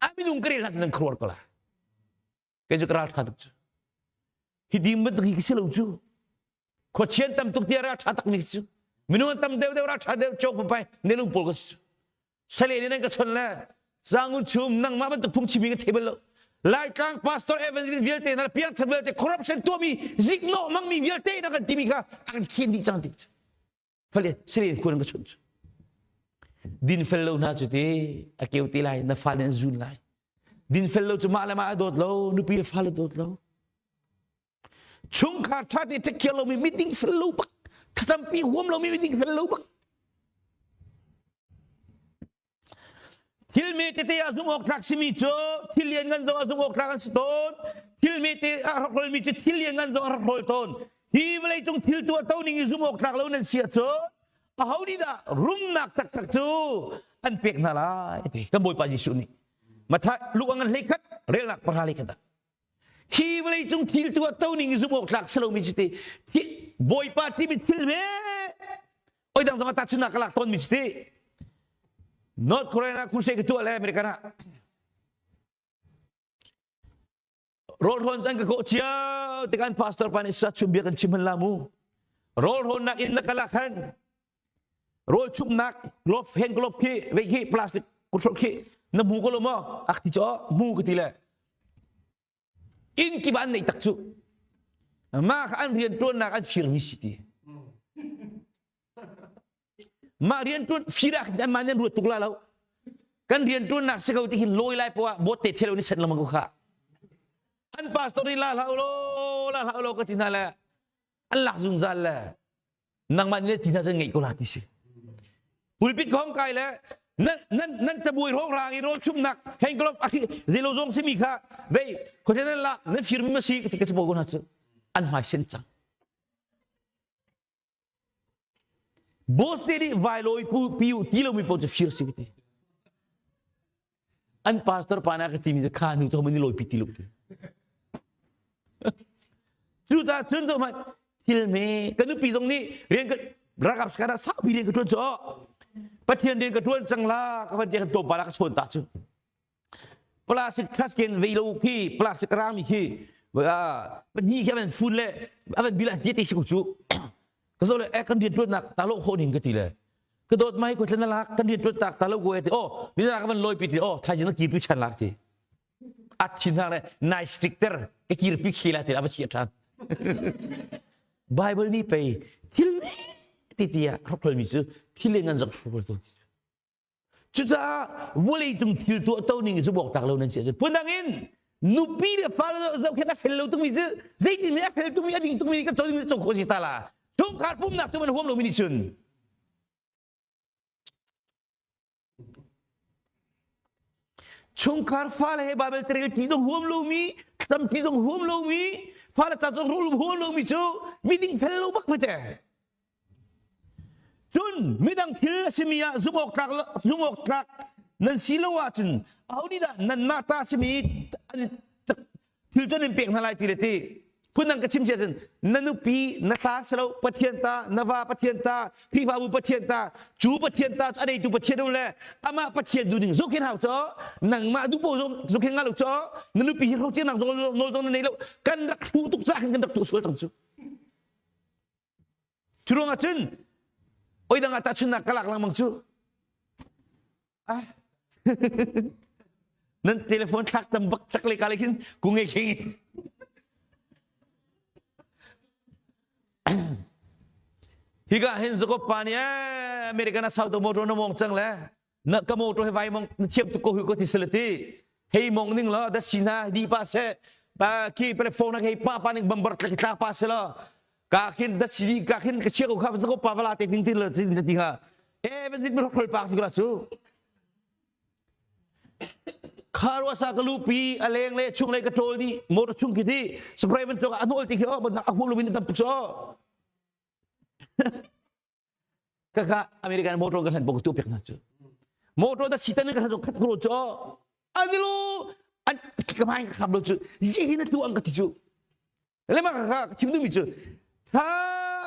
A minung ka rel hna cu nan khuaruah ko la. Kei cu ka ral ṭha tuk cu. Hi dim bantuk hi ka si lo cu. Khuachian tam tuk tiah ral ṭha takmi cu. Minung an tam deuh deuh ral ṭha deuh cawk papai nelung pawl ka si. Sale nih nan ka chon le Zangun chum nangmah bantuk phungchim hi ka thei bal lo. Laitlang pastor evangelist vialte na piangthar vialte corruption tuahmi ziknawh hmangmi vialte na kan timi kha a kan thian dih cang ti fale salen khuan ka chun cu din fel lo hna cu ti a keu te lai na fa nih an zun lai din fel lo cu mah le mah a dawt lo nupi le fale dawt lo Chungkhar ṭha te take care lomi miding fel lo bak thlacampi huam lomi miding fel lo bak thil me tete ah zumh awk tlak simi cu thil lian ngan zong ah zumh awk tlak an si tawn thil me te ah rak rolmi cu thil lian ngan zong ah rak rol tawn hi vawlei cung thil tuah to ning i zumh awk tlak lo nan si ahcun aho nih dah rumnak taktak cu an pek hna lai ti kan Bawipa Jesuh nih Mathai Luke ngan hlei khat relnak pahra hlei khat ah Hi vawleicung thil tu ah to ning i zumh awk tlak si lomi cu ti Bawipa timi thil me oi dang zong ah tahchunhnak ka lak tawnmi cu ti North Korea na crusade ka tuah le American ah rawl hrawn can ka kawh cio tikah an pastor pa nih sa chum bia kan chim han la mu rawl hrawnnak in na ka lak han rawl chumnak glove hand glove khi vei khi plastic kuthro khi na hmu ko lo maw ak ti cho mu ka ti le inn kip an nei tak cu. Mah kha an rianṭuannak an firmi si ti. Mah rianṭuan fir ah khin anmah nih an ruat tuk la lo. Kan rianṭuannak si ko ti khin lawi lai poah bawt te thelo ni sen lengmang ko kha. An pastor nih la hlah ulaw la hlah ulaw ka ti hna le an lak zungzal le nangmah nih ti hna cun ngeih ko la ti si. Pulpit khong kai le nan nan nan cabuai hrawng i rawl chumnak hengklop zelo zong simi kha vei khote nan lak nan firmi ma si ka ti ka capo ko hna cu an hmai sen cang. Boss te nih vailawi pu pi ti lomi paoh cu fir si ka ti. An pastor pa na ka timi cu kha nu cu man i lawi pi ti lo ti. Cucaah cun cu hmanh thil me ka nupi zong nih rian ka ralkap sakhan ah saupi rian ka ṭuan cu Pathian rian ka ṭuan cang la ka van tiah kan tlawmpal ah ka chawn ta cu. Plastic trash can vei lo khi plastic rangmi khi pahnih khi a van fun le a van bil an ti te si ko cu. Ka zo le eh kan rian ṭuannak ta lo khawh ning ka ti le. Ka dawt mai ko tlen lak kan rian ṭuan tak ta lo ko ti oh nizan ka van lawi pi ti oh thaizing na kirpi ṭhan lak ti. A thin hang le nai stick ter ka kirpi khi la ti a va chia ṭhan. Bible nih pei thil ti ti ah hrokhrol mi cu thil le ngan zong hrokhrol tu. Cucaah vawleicung thil tuah to ning cu bawk tak lo nan si ahcun phundang in nupi le fale zohkhenh a fel lo tungmi cu zeitin a fel tungmi a ding tungmi kan co ding co khawh si ta la chungkhar pumnak cu man huam lomi nih cun chungkhar fale he Bible carel ti zong huam lomi thlacam ti zong huam lomi fale ca zong huam lomi cu miding fel lo bak mate Cun midang thil a simi ah zumh tlak zumh awk tlak nan si lo ahcun aho nih dah nanmah ta a simi thil cu nan pek hna lai ti le ti. Phundang ka chim si ahcun na nupi na ta si lo Pathian ta na va Pathian ta Khrihfabu Pathian ta cu Pathian ta cu a neitu Pathian um le amah Pathian duhning zohkhenh hau caw nangmah duh paoh zong zohkhenh ngah lo caw na nupi hi hrocernak zong nawl zong na nei lo kan rak hruh tuk caah khin kan rak tuah sual cang cu. Cu ruangah cun oi dang ah tahchunhnak ka lak lengmang cu. Ah. Nan telephone thlak tam bak chak le ka le khin ku nge khing. Hika hin Jacob pa nih eh American a South motor na mong cang le na ka motor he vai mong na thiam tuk ko hu ko ti sele ti hei mong ning lo da sina di pa se pa ki platform na hei pa pa ning bambar tlak tla pa se lo ka khin da si ka khin ka chia ko kha ko pa vala te ting tin lo tin ti ha e ban dit mo khol pak ti la chu kharwa sa ka lupi a leng le chung le ka tol di motor chung ki di spray ban chok a nol ti khi o ban a hu lu min tam tuk so Kaka American motor ka hlan bok tu pek na cu. Motor da sitan ka hlan khat kro cu. Anilu an ka mai ka kham lo cu. Zi hin tu ang ka ti cu. Le ma ka ka chim du mi cu. Tha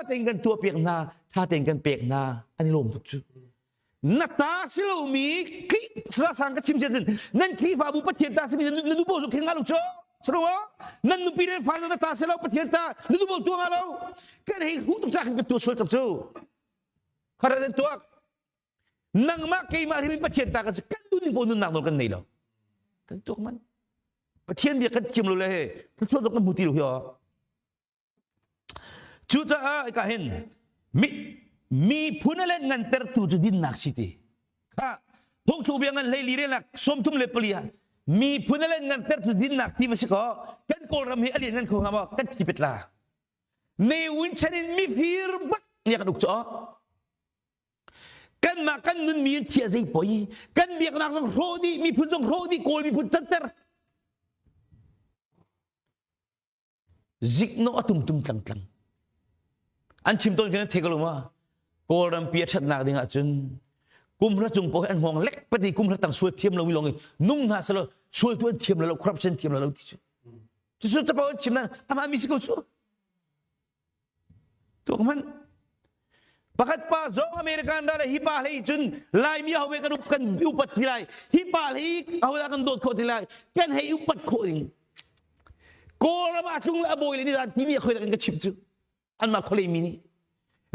tein kan tua pek na, tha tein kan pek na, ani lom tuk cu. Na ta si lo mi Khrih sa sang ka chim chin nan Khrihfabu Pathian ta si mi na nu bo zu khen nga lo cu. Saruwa nan nupi le fa na ta si lo Pathian ta na nu bo tu nga lo. Kan hei hu tuk ca kan kan tu sual cang cu. Khara den tuak. Nangmah keimah hrim Pathian ta kan kan duh ning po nunnak nawl kan nei lo. Kan tuak man. Pathian bia kan chim lo le he thluachuah zong kan hmu ti lo hi aw. Cucaah ka hin mi miphun a let ngantertu cu dinnak si ti. Kha phungthluk bia ngan hlei li relnak 34 ah miphun a let ngantertu dinnak ti va si kaw kan Kawlram hi a lian ngan kho hnga maw kan thi pet la. Ne win chan in mifir bak nia kan uk cu kanmah kan nunmi in thia zei poi kan biaknak zong hrawh dih miphun zong hrawh dih kawl miphun canter Ziknawh a tumtum tlangtlang. An chim tawn khin an thei ko lo ma? Kawlram pi a ṭhatnak ding ahcun kumhra cung paoh hi an hngawng lek pati kumhra tang sual thiam lomi lawng i nung hna selaw sual tu an thiam lo corruption thiam lo ti cu. Cucu capo an chim nan amah mi si ko cu. Tuak hmanh. Pakhat pa zong American ral hi pa hlei cun Laimi ho kan kan upat ti lai. Hi pa hlei ho dah kan dawt khawh ti lai. Kan hei upat khawh ding. Kawlram ah tlung le a bawi le ni zan timi a khoi kan ka chim cu. Anmah khualei mi nih.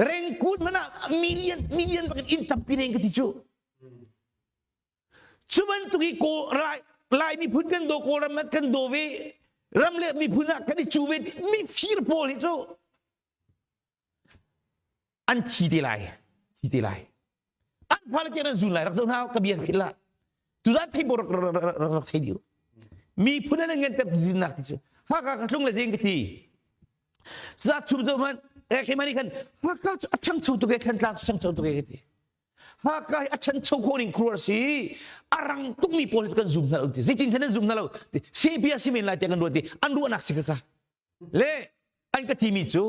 Rengkun hmanh ah million million bakin inn tampi reng ka ti cu. Cu bantuk i Lai, Lai miphun kan daw, Kawlram kan daw ve. Ram le miphun ah kan i cu ve mi fir pawl hi cu an thi te lai. Thi te lai. An fale tiang an zun lai rak zoh hna ka bia philh lah. Tuzan thei bo rak rak rak thei diu. Miphun an ngan ter dinnak ti cu. Haka ka tlung le zing ka ti. Za chum zo man eh khi mani khan Haka cu a ṭhangcho tuk e Thantlang cu ṭhangcho tuk e ka ti. Haka hi a ṭhancho khawh ning khuar si. A rang tukmi pawl hi kan zum hna lo ti. Zeitin khan an zum hna lo. Sepia si men lai tiah kan ruat ti. An ruahnak si ka ka. Le an ka timi cu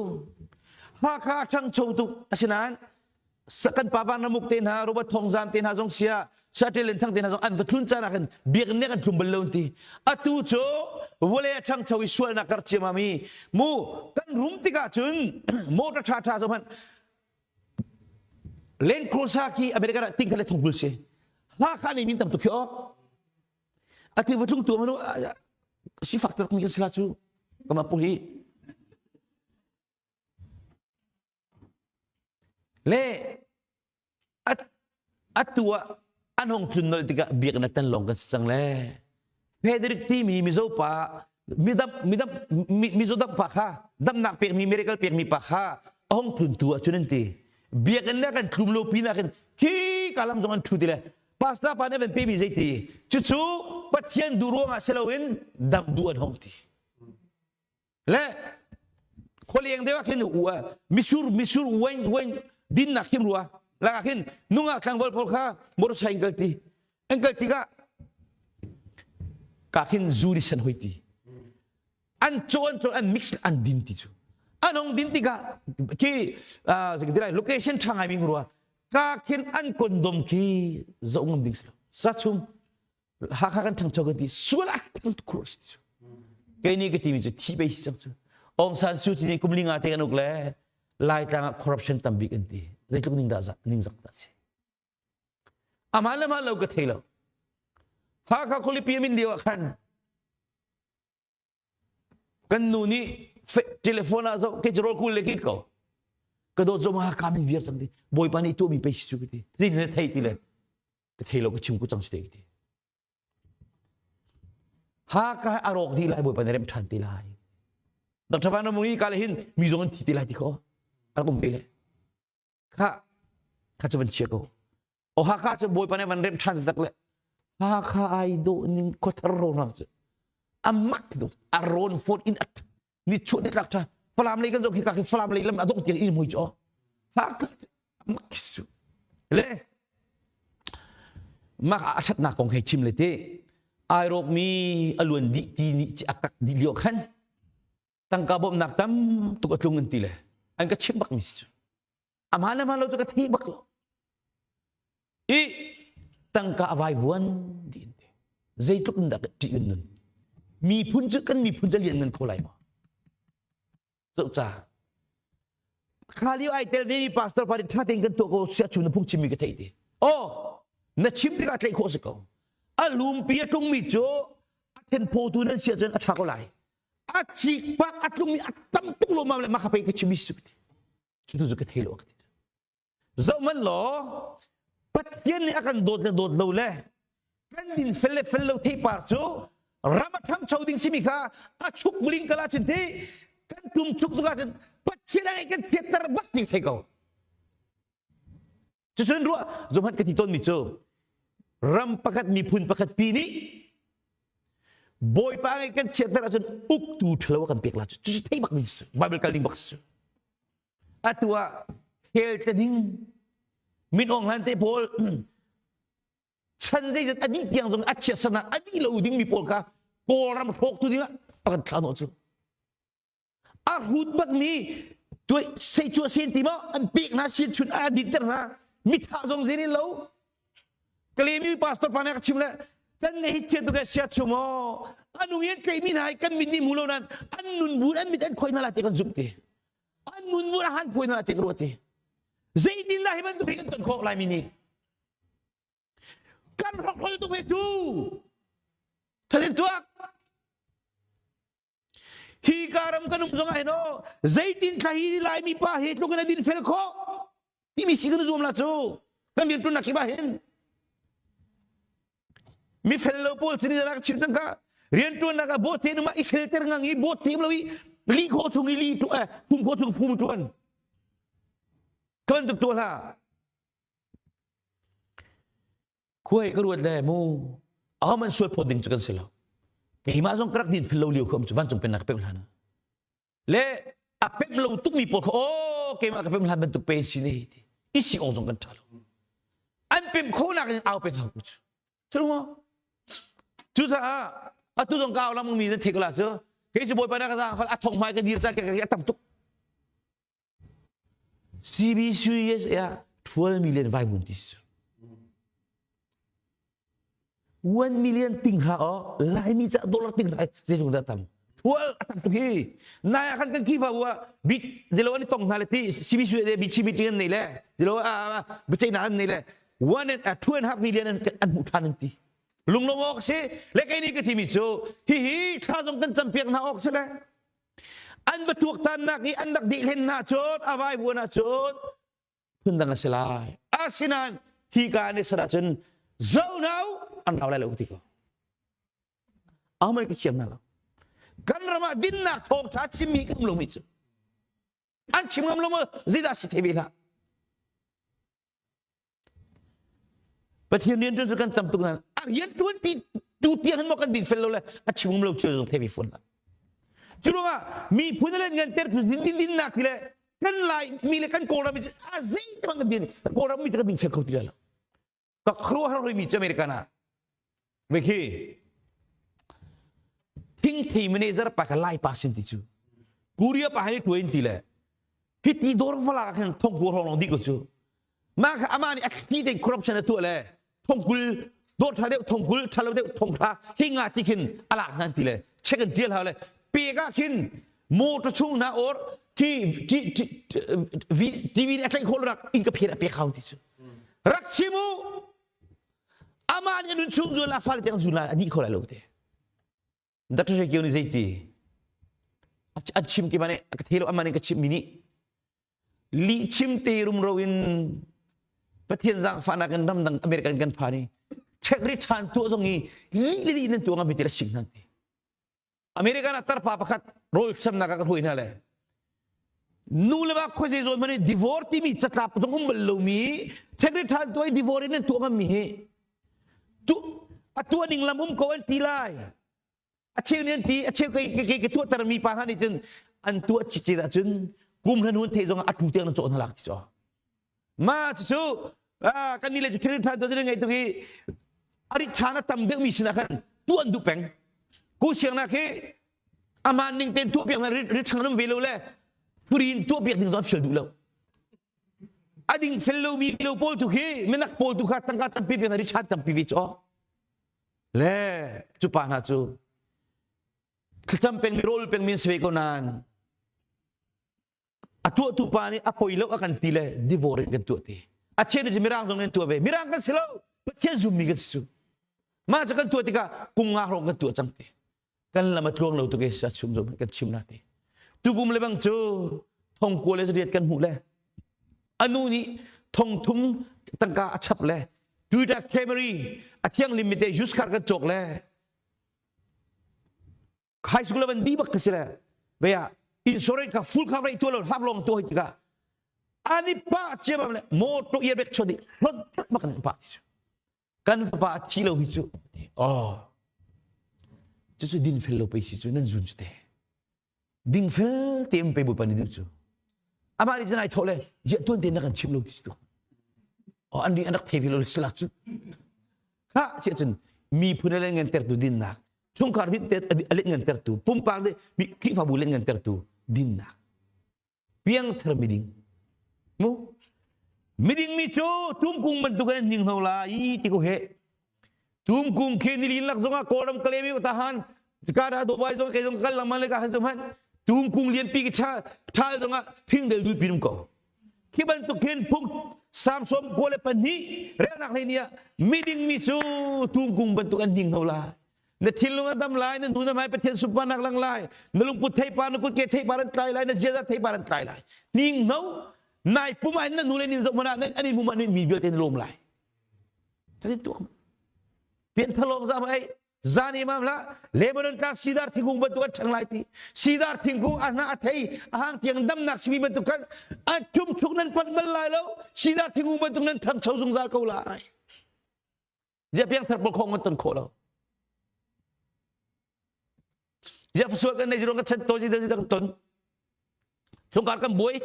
Hakha a ṭhangcho tuk asinain kan pa Van Ramuk te hna Robert Thawngzam te hna zong sia Saṭil Len Thang te hna zong an va tlun caan ah khan biakinn nih kan tlum bal lo an ti. Atu cu vawlei a ṭhangcho i sualnak kar ciammam i mu kan rum tikah cun motor ṭha ṭha zoh hmanh Land Cruiser khi America ah ting khat le thong kul si. Hakha nih min tam tuk khi aw. Ati va tlung tu manu sifak tak mi kan si la cu kama pu hi. Le atu ah an hong tlun nolh tikah biakinn a tan lawng kan si cang le. Frederick timi Mizo pa midam midam Mizo dam pa kha damnak pekmi miracle pekmi pa kha a hong tlun tu ah cun an ti. Biakinn le kan tlum lo pinah khin khi kalam zong an ṭhu ti le pastor pa nih van pemi zeiti cucu Pathian duh ruangah si loin dam duh an hong ti. Le khualeng deuh ah khin misur misur wine wine dinnak khim rua lakah khin nungak tlangval pawl kha motorcycle ti an kal tikah ka khin zu ni san hoi ti an caw an caw an mix an din ti cu an hong din tikah khi lai location ṭha ngai mi rua ka khin an condom khi zoh ngam ding si lo sa chung Hakha kan ṭhangcho kan ti sual ah thang khur si cu kei nih ka timi cu thi bei si cang cu Aung San Suu Kyi nih kum li nga te kan uk le Laitlang ah corruption tam bik an ti zeitluk ning dah ning zak dah si aman le man lo ka thei lo Hakha khualipi min lio ah khan kan nu nih telephone ah zoh ke rawl kul le kit ko ka dawt zong ha ka min viar cang ti bawipa nih tuahmi pei si cu ka ti zei na thei ti le ka thei lo ka chim ku cang si te ka ti ha ka a rawk dih lai bawipa nih rem ṭhan te lai Dr. Van Ramung i ka le hin mi zong an thi te lai ti kho a rak um ve le kha kha cu van chia ko o Hakha cu bawipa nih van rem ṭhan tak le Hakha ai dawh ning khuathar ro nak cu a mak a rawn phone in at ni chuah ni tlak ṭha Falam lei kan zoh khi ka khi Falam lei lam a dong tiang in mui cu Hakha mak su le mak a ṭhatnak kong hei chim le ti ai rawk mi a luan dih ti nih ci a kak dih lio khan tangka bawmhnak tam tuk a tlung an ti le an ka chimh bak mi si cu a hmaan le hmaan lo cu ka thei bak lo i tangka a vai vuan dih an ti zeitluk in dah ṭih in nun miphun cu kan miphun cu lian ngan kho lai maw zoh ca kha lio ai tel ve mi pastor pa nih ṭha tein kan tuah ko sia chu na phung chimmi ka theih ti oh na chim tikah tlaih khawh si ko a lumpi a tlungmi cu a thenphotu nan si ahcun a ṭha ko lai a cikpak a tlungmi a tam tuk lawmmam le mah kha pei ka chimmi si ti cu tu cu ka thei lo ka ti zoh man law Pathian nih a kan dawt le dawt lo le kan din fel le fel lo theipar cu ram a ṭhangcho ding simi kha a chuk muling kala cun ti kan tum chuk tuk ahcun Pathian a kan chiatter bak ti thei ko cucun ruah zohhmanh ka ti tawnmi cu ram pakhat miphun pakhat pi nih Bawipa ngai kan chiatter ahcun uktu ṭhalo a kan pek la cu cucu thei bak ding si Bible kal ding bak si atu ah hell tla ding min Aung Hlaing te pawl chan zeizat a dih tiang zong a chiatsernak a dih lo dingmi pawl kha Kawlram hrawktu dingah a kan thlah hnawh cu a hrut bakmi tuai sei sen ti maw an pek hna sin chun a dinter hna mitha zong zen in lo kalemi pastor pa nih ka chim le kan ne hi chiat tu ka sia chu maw anung in tleimi hna kan mit nih mu lo nan an nun bu an mit an khoi hna la ti kan zumh ti an nun bu han phoi hna la ti ka ruat ti zeitin dah hi bantuk hi kan ton khawh lai mi nih Kan hrokhrol tuk he cu. Thalin tuak. Hi ka ram kan um zong ah hin aw zeitin thla hi Laimi pa hi tluk in a din fel khawh timi si kan zuam la cu kan rian ṭuannak khi ba hin mi fel lo pawl sin rak chim cang ka. Riantuannak ah bawhte numa i felter ngang i bawhte lo i li khawh chung i li tu eh phum khawh chung phum tuan. Ka bantuk tuah hlah. Khuai ka ruat le mu ahohmanh sual phawt ding cu kan si lo. Keimah zong ka rak din fel lo lio kha um cu vancung pennak ka pek hlan ah. Le a pem lo tukmi pawl kha aw keimah ka pem hlan bantuk pe si ne ti. I si awk zong kan ṭha lo. An pem khawhnak in au peng hau ku cu. Cu Cucaah atu zong ka au lam mi nan theih ko la cu. Kei cu Bawipa na ka zaang fal a thong hmai ka dir ca ka a tam tuk. CBCUSA ah 12 million vaivun ti si. 1 million ting hra o Laimi ca dollar ting hra zeitluk dah tam. 12 a tam tuk hi. Nai ah khan kan Khrihfabu ah bit zelo an i tong hna le ti CBCUSA BC meeting an nei le zelo a biaceihnak an nei le one and 2.5 million an an hmuh ṭhan an ti. Lunglawm awk si. Le kei nih ka thimi cu hihi thla zong kan campiak hna awk si le an va tuaktannak i an rak dehhlen hna cun a vaivuan ahcun phundang a si lai. Asinain hi ka an i ser ahcun zo hna u an rau lai lo ti ko. Ahohmanh ka thiam hna lo. Kan ram ah dinnak thawngṭha chimmi kan um lomi cu an chim ngam lo maw zeidah si thei ve hlah. Pathian rian cu kan tam tuk nain a rian ṭuan ti tu tiang hin maw kan din fel lo le a chim um lo thil zong thei ve fawn lo. Cu ruangah miphun le ngan ter tu din din dinnak ti le kan lai mi le kan Kawlram mi a zei te bang kan din Kawlram mi cu kan ding fel kho ti lo. Ka khuaruahhar mi cu American ah ve khi thingthei manager pa ka lai pa sin ti cu Korea pa hai tuin ti le hi ti dawr vala khan thongkua hrawng long di ko cu mah kha amah nih a thli tein corruption a tuah le thongkul dawr ṭha deuh thongkul ṭha lo deuh thonghra hi nga ti khin a lak hna ti le check an tial hau le pek ah khin motor chung hna or khi TV nih a tlaih khawh rak in ka phen a pek hau ti cu rak chim u amah nih a nun chung zun a fale tiang zun lai a dih kho lai lo te Dr. Hre Kio nih zeiti an chim ki mane ka thelo amane ka chim mi nih lih chim te rumro in Pathian zaangfahnak in ramdang American kan phan i check ri ṭhan tuah zong i lih le lih nan tuah ngam ti la sing hna ti American ah tarpa pakhat rawl chamnak ah ka hruai hna le nu le va khuazei zawn hmanh divorce timi catlap zong um bal lomi check ri ṭhan tuah i divorce in nan tuah ngam mi hi tu a tuah ning lam um ko an ti lai a cheu nih an ti a cheu kei kei ka tuahter mi pa hna nih cun an tuah cicet ahcun kum hlan hun thei zong a tu tiang nan cawh hna lak ti cu ma cucu kan nih le cu thil ṭhan to ngei tuk i a rit ṭhan a tam deuh mi sinah khan tuah an duh peng ku siangnak hi aman ning ten tuah piak na rit ṭhang um ve lo le free in tuah piak ding zong an fial duh lo a ding fel lomi lo pawl tu khi minak pawl tu kha tangka tampi piak na rit ṭhan tampi ve cu Le cu pa hna cu thlacam pengmi rawl pengmi an si ve ko nain a tuahtu pa nih a poi lo a kan ti le divorce in kan tuah ti. A cheu nih mirang zong nih an tuah ve. Mirang kan si lo. Pathian zummi kan si cu. Mah cu kan tuah tikah kum nga hrawng kan tuah cang ti. Kan lam a tluang lo tuk e sa chum zong kan chim na ti. Tukum le bang cu thong kua le riat kan hmuh le anu nih thong thum tangka a chap le Toyota Camry a thianghlim mi te used car kan cawk le high school van di bak ka si le veya insurance ka full coverage tu lo half long tu hoi tikah ani pa chiam le motor airbag chodi hlon bak kan pa kan fapa a thi lo hi cu oh cucu din fel lo pei si cu nan zun cu te ding fel te um pe bawipa nih duh cu amah nih cun ai thawh le ziah tuan te na kan chim lo ti tu oh an ri an rak thei ve lo sila cu kha siah cun miphun a ngan tertu dinnak chungkhar din te a let ngan tertu pumpak le Khrihfabu let ngan tertu dinnak piangthar miding mu miding mi cu tumkung bantuk in hning hno lai ti ko he tumkung khi nilin lak zongah kawlram kalemi tahan ka da do bai zong ke zong kal langman le ka han zong han tumkung lian pi ki tha thal zongah thing del dul pinum ko khi bantuk khin phung samsom ko le pahnih relnak hlei nia miding mi cu tumkung bantuk an hning hno lai na thinlung a dam lai na hnu na hmai Pathian sunparnak lang lai na lungput theipar na kutke theipar an tlai lai na ziaza theipar an tlai lai ning no nai pum ah na nu le nin zoh hmanh ah an in hmu mi vialte na lawm lai tadin tuak pian thalong za ai. Zan imam hlah. Lebanon tlang sidar thingkung bantuk an ṭhang lai ti. Sidar thingkung a hnah a thei a hang tiang damnak simi bantuk khan a ṭumchuk nan panh bal lai lo. Sidar thingkung bantuk nan ṭhangcho zungzal ko lai. Ziah piangthar pawl khong an ton khawh lo. Ziah fasual kan nei zirong kan chan to zi kan ton. Chungkar kan buai.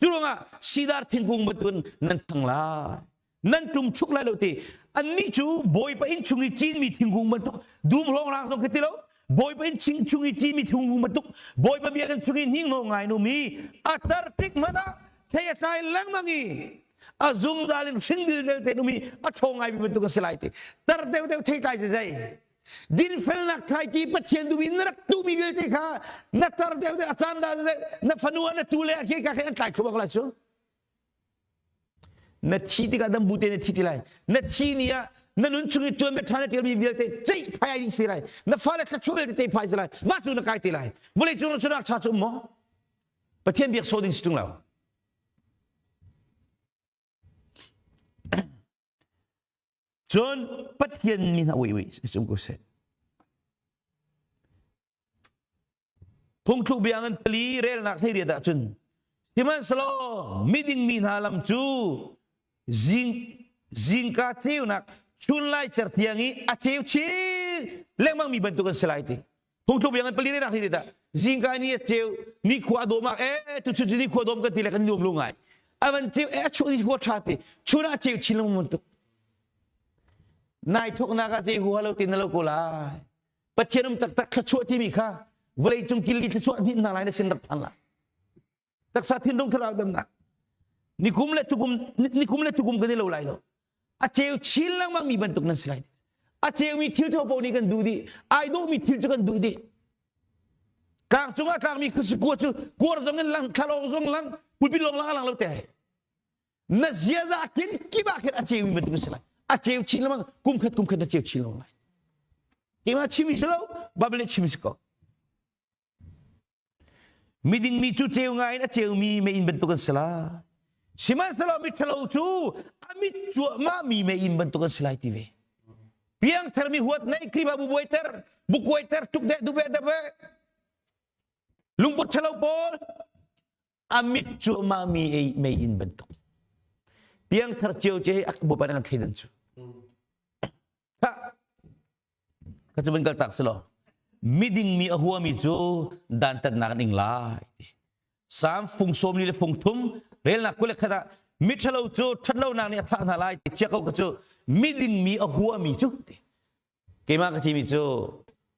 Cu ruangah sidar thingkung bantukin nan thang lai. Nan tum chuk lai lo ti. Annih cu Bawipa inn chung i cinmi thingkung bantuk dum hlawng zong khi ti lo. Bawipa inn chung chung i cinmi thingkung bantuk Bawipa biakinn chung i hninghno ngai numi a tar tik hmanh ah thei a tlai lengmang i a zungzal in hring dildel te numi a ṭhawng ngaimi bantuk a si lai ti. Tar deuhdeuh thei tlai zai dinfelnak thlaici Pathian duh in na rak tuhmi vialte kha na tar deuh deuh a caan dah na fanu ah na tu le a khi ka khin an tlai thluak lai cu na thi tikah dam bu te na thi ti lai na thi ni ah na nun chung i tuan bia ṭha na ṭialmi vialte ceih phai ai ding si lai na fale thluachuah vialte ceih phai si lai mah cu na kai te lai vawlei cung cu rak ṭha cu um maw Pathian biak sawh ding si ṭung lo Cun Pathian mi hna ui ui sum ko seh. Phungthluk bia ngan pali relnak hlei riat ahcun sihmanhsehlaw miding mi hna lam cu zing zingka ceunak chunlai certiang i a ceu chin lengmang mi bantuk an si lai ti. Phungthluk bia ngan pali relnak hlei riat ah zingka ni a ceu ni khua dawm ah eh tu chun ni khua dawm kan ti le kan nuam lu ngai. Avan ceu eh a chuah ni khua tha ti chun ah ceu chin lengmang bantuk. Nai thawknak ah zei huha lo ti na lo ko lai. Pathian um taktak thluachuah timi kha vawlei cung killi thluachuah hnin hna lai na sin rak phan lai. Taksa thinlung thlarau damnak. Nikum le tukum nikum le tukum kan i lo lai lo. A ceu chin lengmang mi bantuk nan si lai. A ceumi thil tho paoh nih kan duh dih. Ai dawhmi thil cu kan duh dih. Tlang cungah tlangmi kua cu kuar zong in lang, thlalawng zong lang, pulpit lawng lang a lang lo te. Na ziaza kin kip ah khin a ceumi bantuk a si lai. A ceu chin lengmang kum khat kum khat na ceu chin lengmang lai. Keimah chimi si lo, Bible nih chimi si ko. Miding mi cu ceu ngai in a ceumi meiinn bantuk an si lai. Sihmanhsehlaw miṭhalo cu a mit cuahmah mi meiinn bantuk an si lai ti ve. Piangthar mi huat nei Khrihfabu buaiter, bukuaiter tuk deh dube debe. Lungput ṭhalo pawl a mit cuahmah mi ei meiinn bantuk. Piangthar cio ce a bawipa nih an thleidan cu. Kha ka cu van kal tak si law miding mi a huami cu dantatnak an ing lai ti. Salm fung sawm li le fung thum relnak 21 ah miṭhalo cu ṭhatlonak nih a thah hna lai ti chia ko ka cu miding mi a huami cu ti. Keimah ka timi cu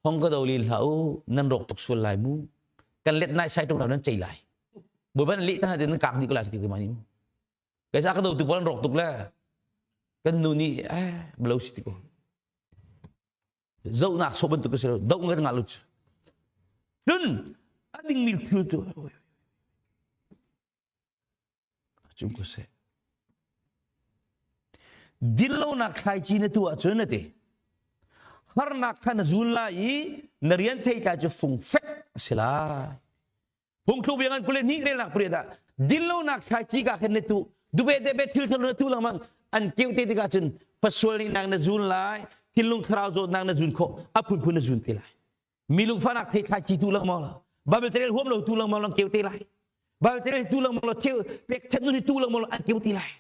hong ka do lin hlah u nan rawk tuk sual lai mu kan let nai sai tuk lo nan cei lai bawipa nan leh ta nan kak dih ko lai ti keimah nih mu kai sa ka do tu pawl an rawk tuk le kan nu nih eh blo si ti ko zohnak so bantuk si lo do ngan nga lu cun a ding mi thil tu Cung ko seh. Dinlonak thlaici na tuah cun na ti. Harnak kha na zun lai i na rian theitlai cu fungfek a si lai. Phungthluk bia ngan 22 relnak pariat ah dinlonak thlaici ka khin na tu dube debe thil thalo na tu lengmang an keuh te tikah cun fasual nih nak na zun lai thinlung thlarau zawtnak na zun khawh a phunphun na zun te lai mi lungfahnak thei thlai ci tu lengmang lo Bible carel huam lo tu lengmang lang keu te lai Bible carel tu lengmang lo cheu pek chan nu tu lengmang lo an keu te lai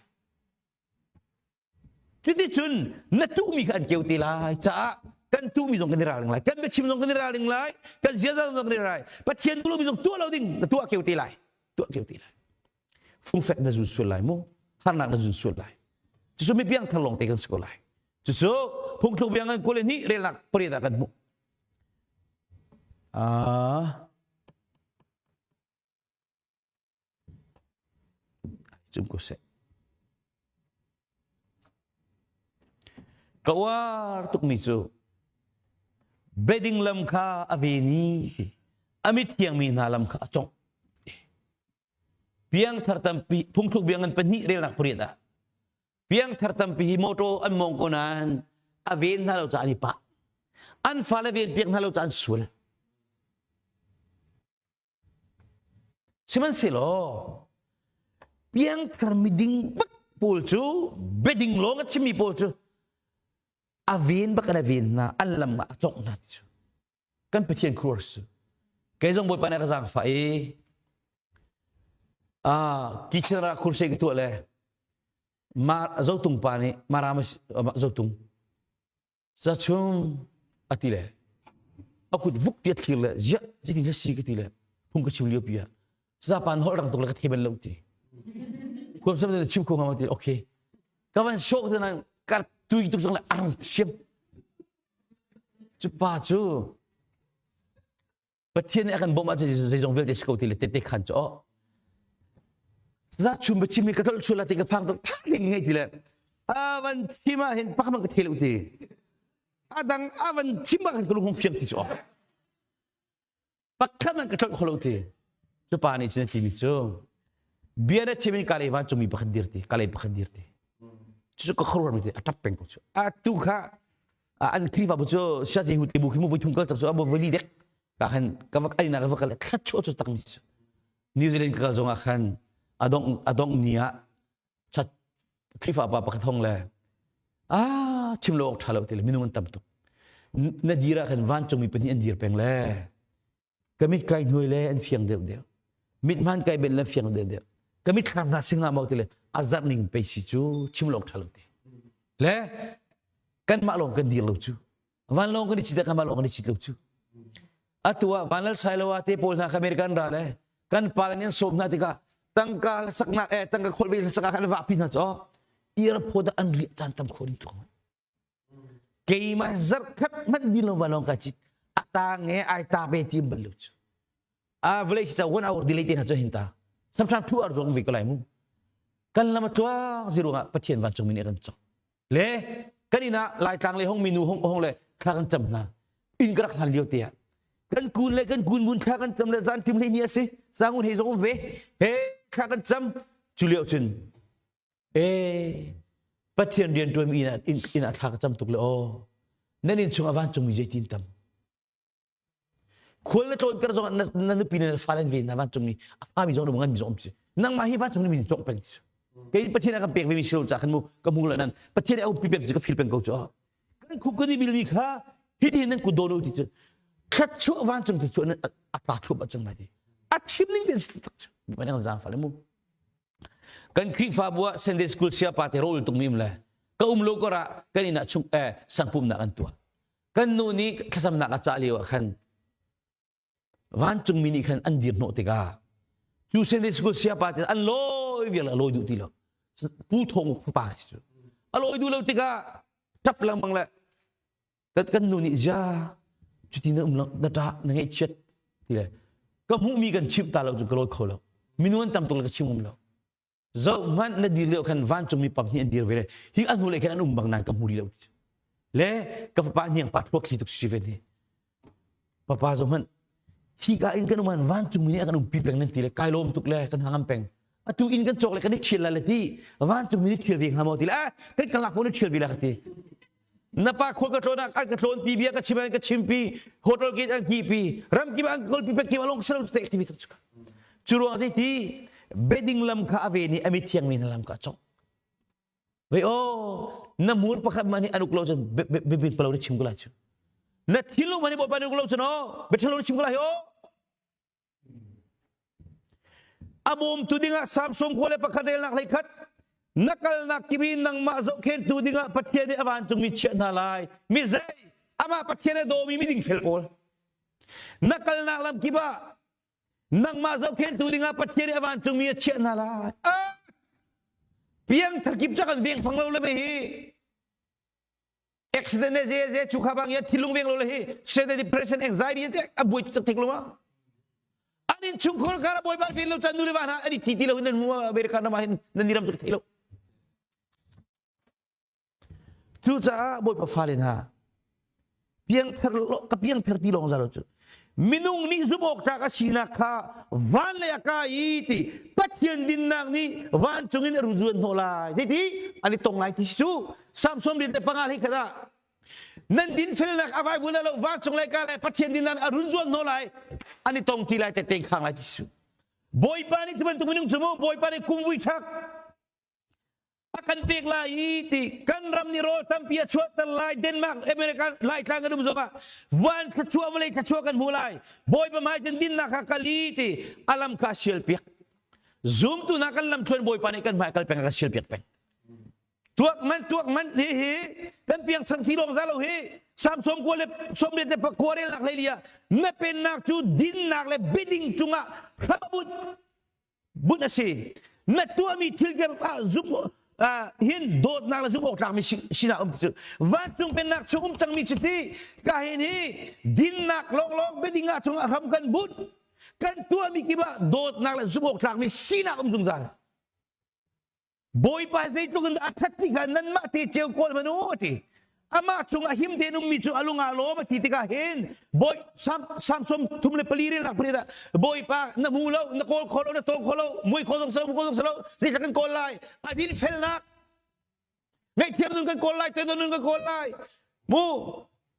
cuticun na tuhmi kha an keu te lai caah kan tuhmi zong kan i ralring lai kan biachim zong kan i ralring lai kan ziaza zong kan i ralring lai Pathian duh lomi zong tuah lo ding na tuah keu te lai tuah keu te lai fungfek na zun sual lai mu harnak na zun sual lai cucu mi piang thar lawng te kan si ko lai cucu phungthluk biang ngan 22 relnak pariat ah kan hmuh Ah. Cum ko seh. Ka uar tukmi cu beding lam kha a ven i ti a mithiangmi hna lam kha a congh. Piangthar tampi phungthluk bia ngan pahnih relnak pariat ah Piangthar tampi hi motor an mawng ko nain a ven hna lo caah an i pah. An fale ven piak hna lo caah an sual. Sihmanhsehlaw piangthar miding bak pawl cu biading lawng a chimmi pawl cu. A ven bak in a ven hna, an lam ah a congh hna ti cu. Kan Pathian khuar cu. Kei zong Bawipa nih a ka zaangfah i ah kitchen ra khur se ka tuah le ma zotung pa nih maram zotung Zachung a ti le a kut vuk ti a thlir le ziah zeitin le si ka ti le phung ka chim lio pi ah Japan holh rang tuk le ka thei bal lo ti. Huam sam na chim kho ngam ti okay. Ka van shock te nan kar tui tuk zong le arang siam. Cu pa cu Pathian nih a kan bawmh ahcun zeizong vialte si ko ti le tete khan cu oh za chum biachim hi ka tlolh chul ti ka phang tuk ṭha ding ngei ti le a van chim ah hin pakhat ka thei lo ti a dang a van chim ah khan ka lung hung fiang ti cu oh pakhat man ka tlolh kho lo ti cu pa nih cun a timi cu bia na chim in ka lei vancungmi pakhat dir ti ka lei pakhat dir ti cu ka khuaruah mi ti a ṭap peng ko cu a tu kha an Khrihfabu cu siazi hu te bu khi mu voi thum kal cak cu a voi li dek ka khan ka va ai na ka va kal thlat chu chu tak mi cu New Zealand ka kal zong ah khan adong adong ni ah chat Khrihfa pa pakhat hong le ah chim lo awk tha lo ti le minung an tam tuk na dir ah khan vancung mi pahnih an dir peng le ka mit kai hnuai le an fiang deuh deuh mit hman kai ben le fiang deuh deuh ka mit thlam hna singa mau ti le azar ning pe si cu chim lawk tha lo ti le kan mah lawng kan dir lo cu van lawng kan i chit kan mah lawng kan i chit lo cu atu ah vanlal sailoa te pawl hna American ra le kan pa le an sawm hna tikah tangka saknak eh tangka kholbe sakak an vahpi hna cu airport an riah caan tam kho ding tuk Keimah zarhkhat hmanh din lo va lawng ka cit. A tang e ai ta be tim bal lo cu. A vawlei si one hour delay te hna cu hin ta. Sometimes 2 hour zong ve ko lai mu. Kan lam a tluang ziru ah Pathian vancung mi nih kan cong. Le kan inn ah Laitlang le hong minu hong hong le thla kan cam hna. Inn ka rak hlan lio te ah kan kun le kan kun mun thla kan cam le zan tim le ni a si. Zangun he zong um ve. He thla kan cam. Cu lio cun Ee, Pathian rianṭuanmi inn ah, inn ah thla ka cam tuk le aw. Nan inn chungah vancungmi zeitin tam. Khual na tlawn kar zong na, na nupi le na fale an ven na vancungmi a fami zong ngan mi zong um si. Nangmah hi vancungmi min cawk peng si. Kei Pathian a kan pek vemi si lo ca khan mu ka hmu lo nan Pathian a umpi pek cu ka feel peng ko cu. Kan khup kan i bilmi kha hitin nan kut dawn u ti cu thluachuah vancung ti cu a tla thluahmah cang lai ti. A chim ning ten si tak cu. Ban ang zaangfah le mu. Kan Khrihfabu ah Sunday School siapa te rawl tuk mi um le ka um lo kor ah kan inn ah chung eh sangpumnak an tuah. Kan nu nih thlacamnak a cah lio ah khan vancungmi nih khan an dir hnawh tikah cu Sunday School siapa te an lawi vial a lawi duh ti lo. Pu Thawng pa cu a lawi duh lo tikah ṭap lengmang le kan kan nu nih zia cuti na um lo na ṭah na ngaihchiat ti le ka hmuhmi kan chimh ta lo cu ka lawi kho lo minu an tam tuk le ka chim um lo zoh hmanh na dir lio khan vancungmi pam hi an dir ve le hi an hnu le khan an um bang nan ka hmu rih lo le ka fapa hniang pa thuak thli tuk si ve ni papa zoh hmanh hi ka in kan um an vancungmi nih a kan umpi peng nan ti le kai lawm tuk le kan hangam peng atu inn kan cawk le kan i ṭhial la le ti vancungmi nih ṭhial ve hnga maw ti le eh kan kalak ko nih ṭhial ve la ka ti na pa khua ka tlawn ah an ka tlawn pi bia ka chim an ka chim pi hotel gate an ki pi ram kip an ka kol pi pek kim along salo te ti cu cu ruang zei ti bedding lam kha ave ni ami thiang mi na lam ka chok ve o na mur pakhat ma ni anuk lo cun bibin palo ni chim ko lai chu na thinlung ma ni bo pa ni lo cun o bethalo ni chim ko lai o A bawmtu dingah Samson khua le pakhat relnak hlei khat na kalnak kip i nangmah zohkhentu dingah Pathian nih a vancungmi chiah hna lai. Mi zei? Amah Pathian a dawmi miding fel pawl. Na kalnak lam kip ah nangmah zohkhentu dingah Pathian nih a vancungmi a chiah hna lai. Ah! Piangthar kip cu kan veng fang lo le me hi. Accident ne ze ze chu kha bang ya thilung veng lo le hi stress depression anxiety te a buai tuk thik lo ma an in chungkhar kar a bawipa fin lo chan nu le va hna an i ti ti lo in nan mu America nama hin nan ni ram cu thei lo cucaah bawipa fale hna piangthar ka piangthar ti lawng za lo cu minung nih zumh awk tlak a sinak kha van lei a kai i ti Pathian dinnak nih vancung in a ruzuan hnawh lai ti an i tong lai ti si cu Samson rian le panga hi khat ah nan dinfelnak a vaivun lo vancung lei ka lai Pathian dinnak a run zuan hnawh lai an i tong ti lai te te khang lai ti si Bawipa nih cu bantuk minung cu mu Bawipa nih kumvui chak. A kan pek lai i ti kan ram nih rawl tampi a chuahter lai. Denmark, America, Laitlang kan um zongah van thluachuah vawlei thluachuah kan hmu lai. Bawipa hmai cun dinnak kha kal i ti a lam kha a sial piak. Zumtu hna kan lam thluan Bawipa nih kan hmai kal peng a kan sial piak peng. Tuak man tuak man hi hi kan piang chan thi lawng za lo hi Samson kua le 18 le pakua relnak hlei lia na pennak cu dinnak le biading cungah hram a bunh bunh a si. Na tuahmi thil kip ah zumh hin dawtnak le zumh awk tlakmi sinah um ti cu vancung pennak chung um cangmi cu ti ka hin hi dinnak lawnglawng biading ah cungah hram kan bunh kan tuahmi kip ah dawtnak le zumh awk tlakmi sinak um zungzal. Bawipa zeitluk in dah a ṭhat ti kha nanmah te ceu kawl hmanh u a ti. Amah cungah him tein ummi cu a lung aa lawm a ti tikah hin Bawi Sam Samson 34 relnak pariat ah Bawipa na hmu lo, na kawl kho lo, na tawng kho lo, mui kho zong si lo, mu kho zong si lo, zeitluk kan kawl lai? A dinfelnak ngaihthiam nun kan kawl lai, toidor nun kan kawl lai. Mu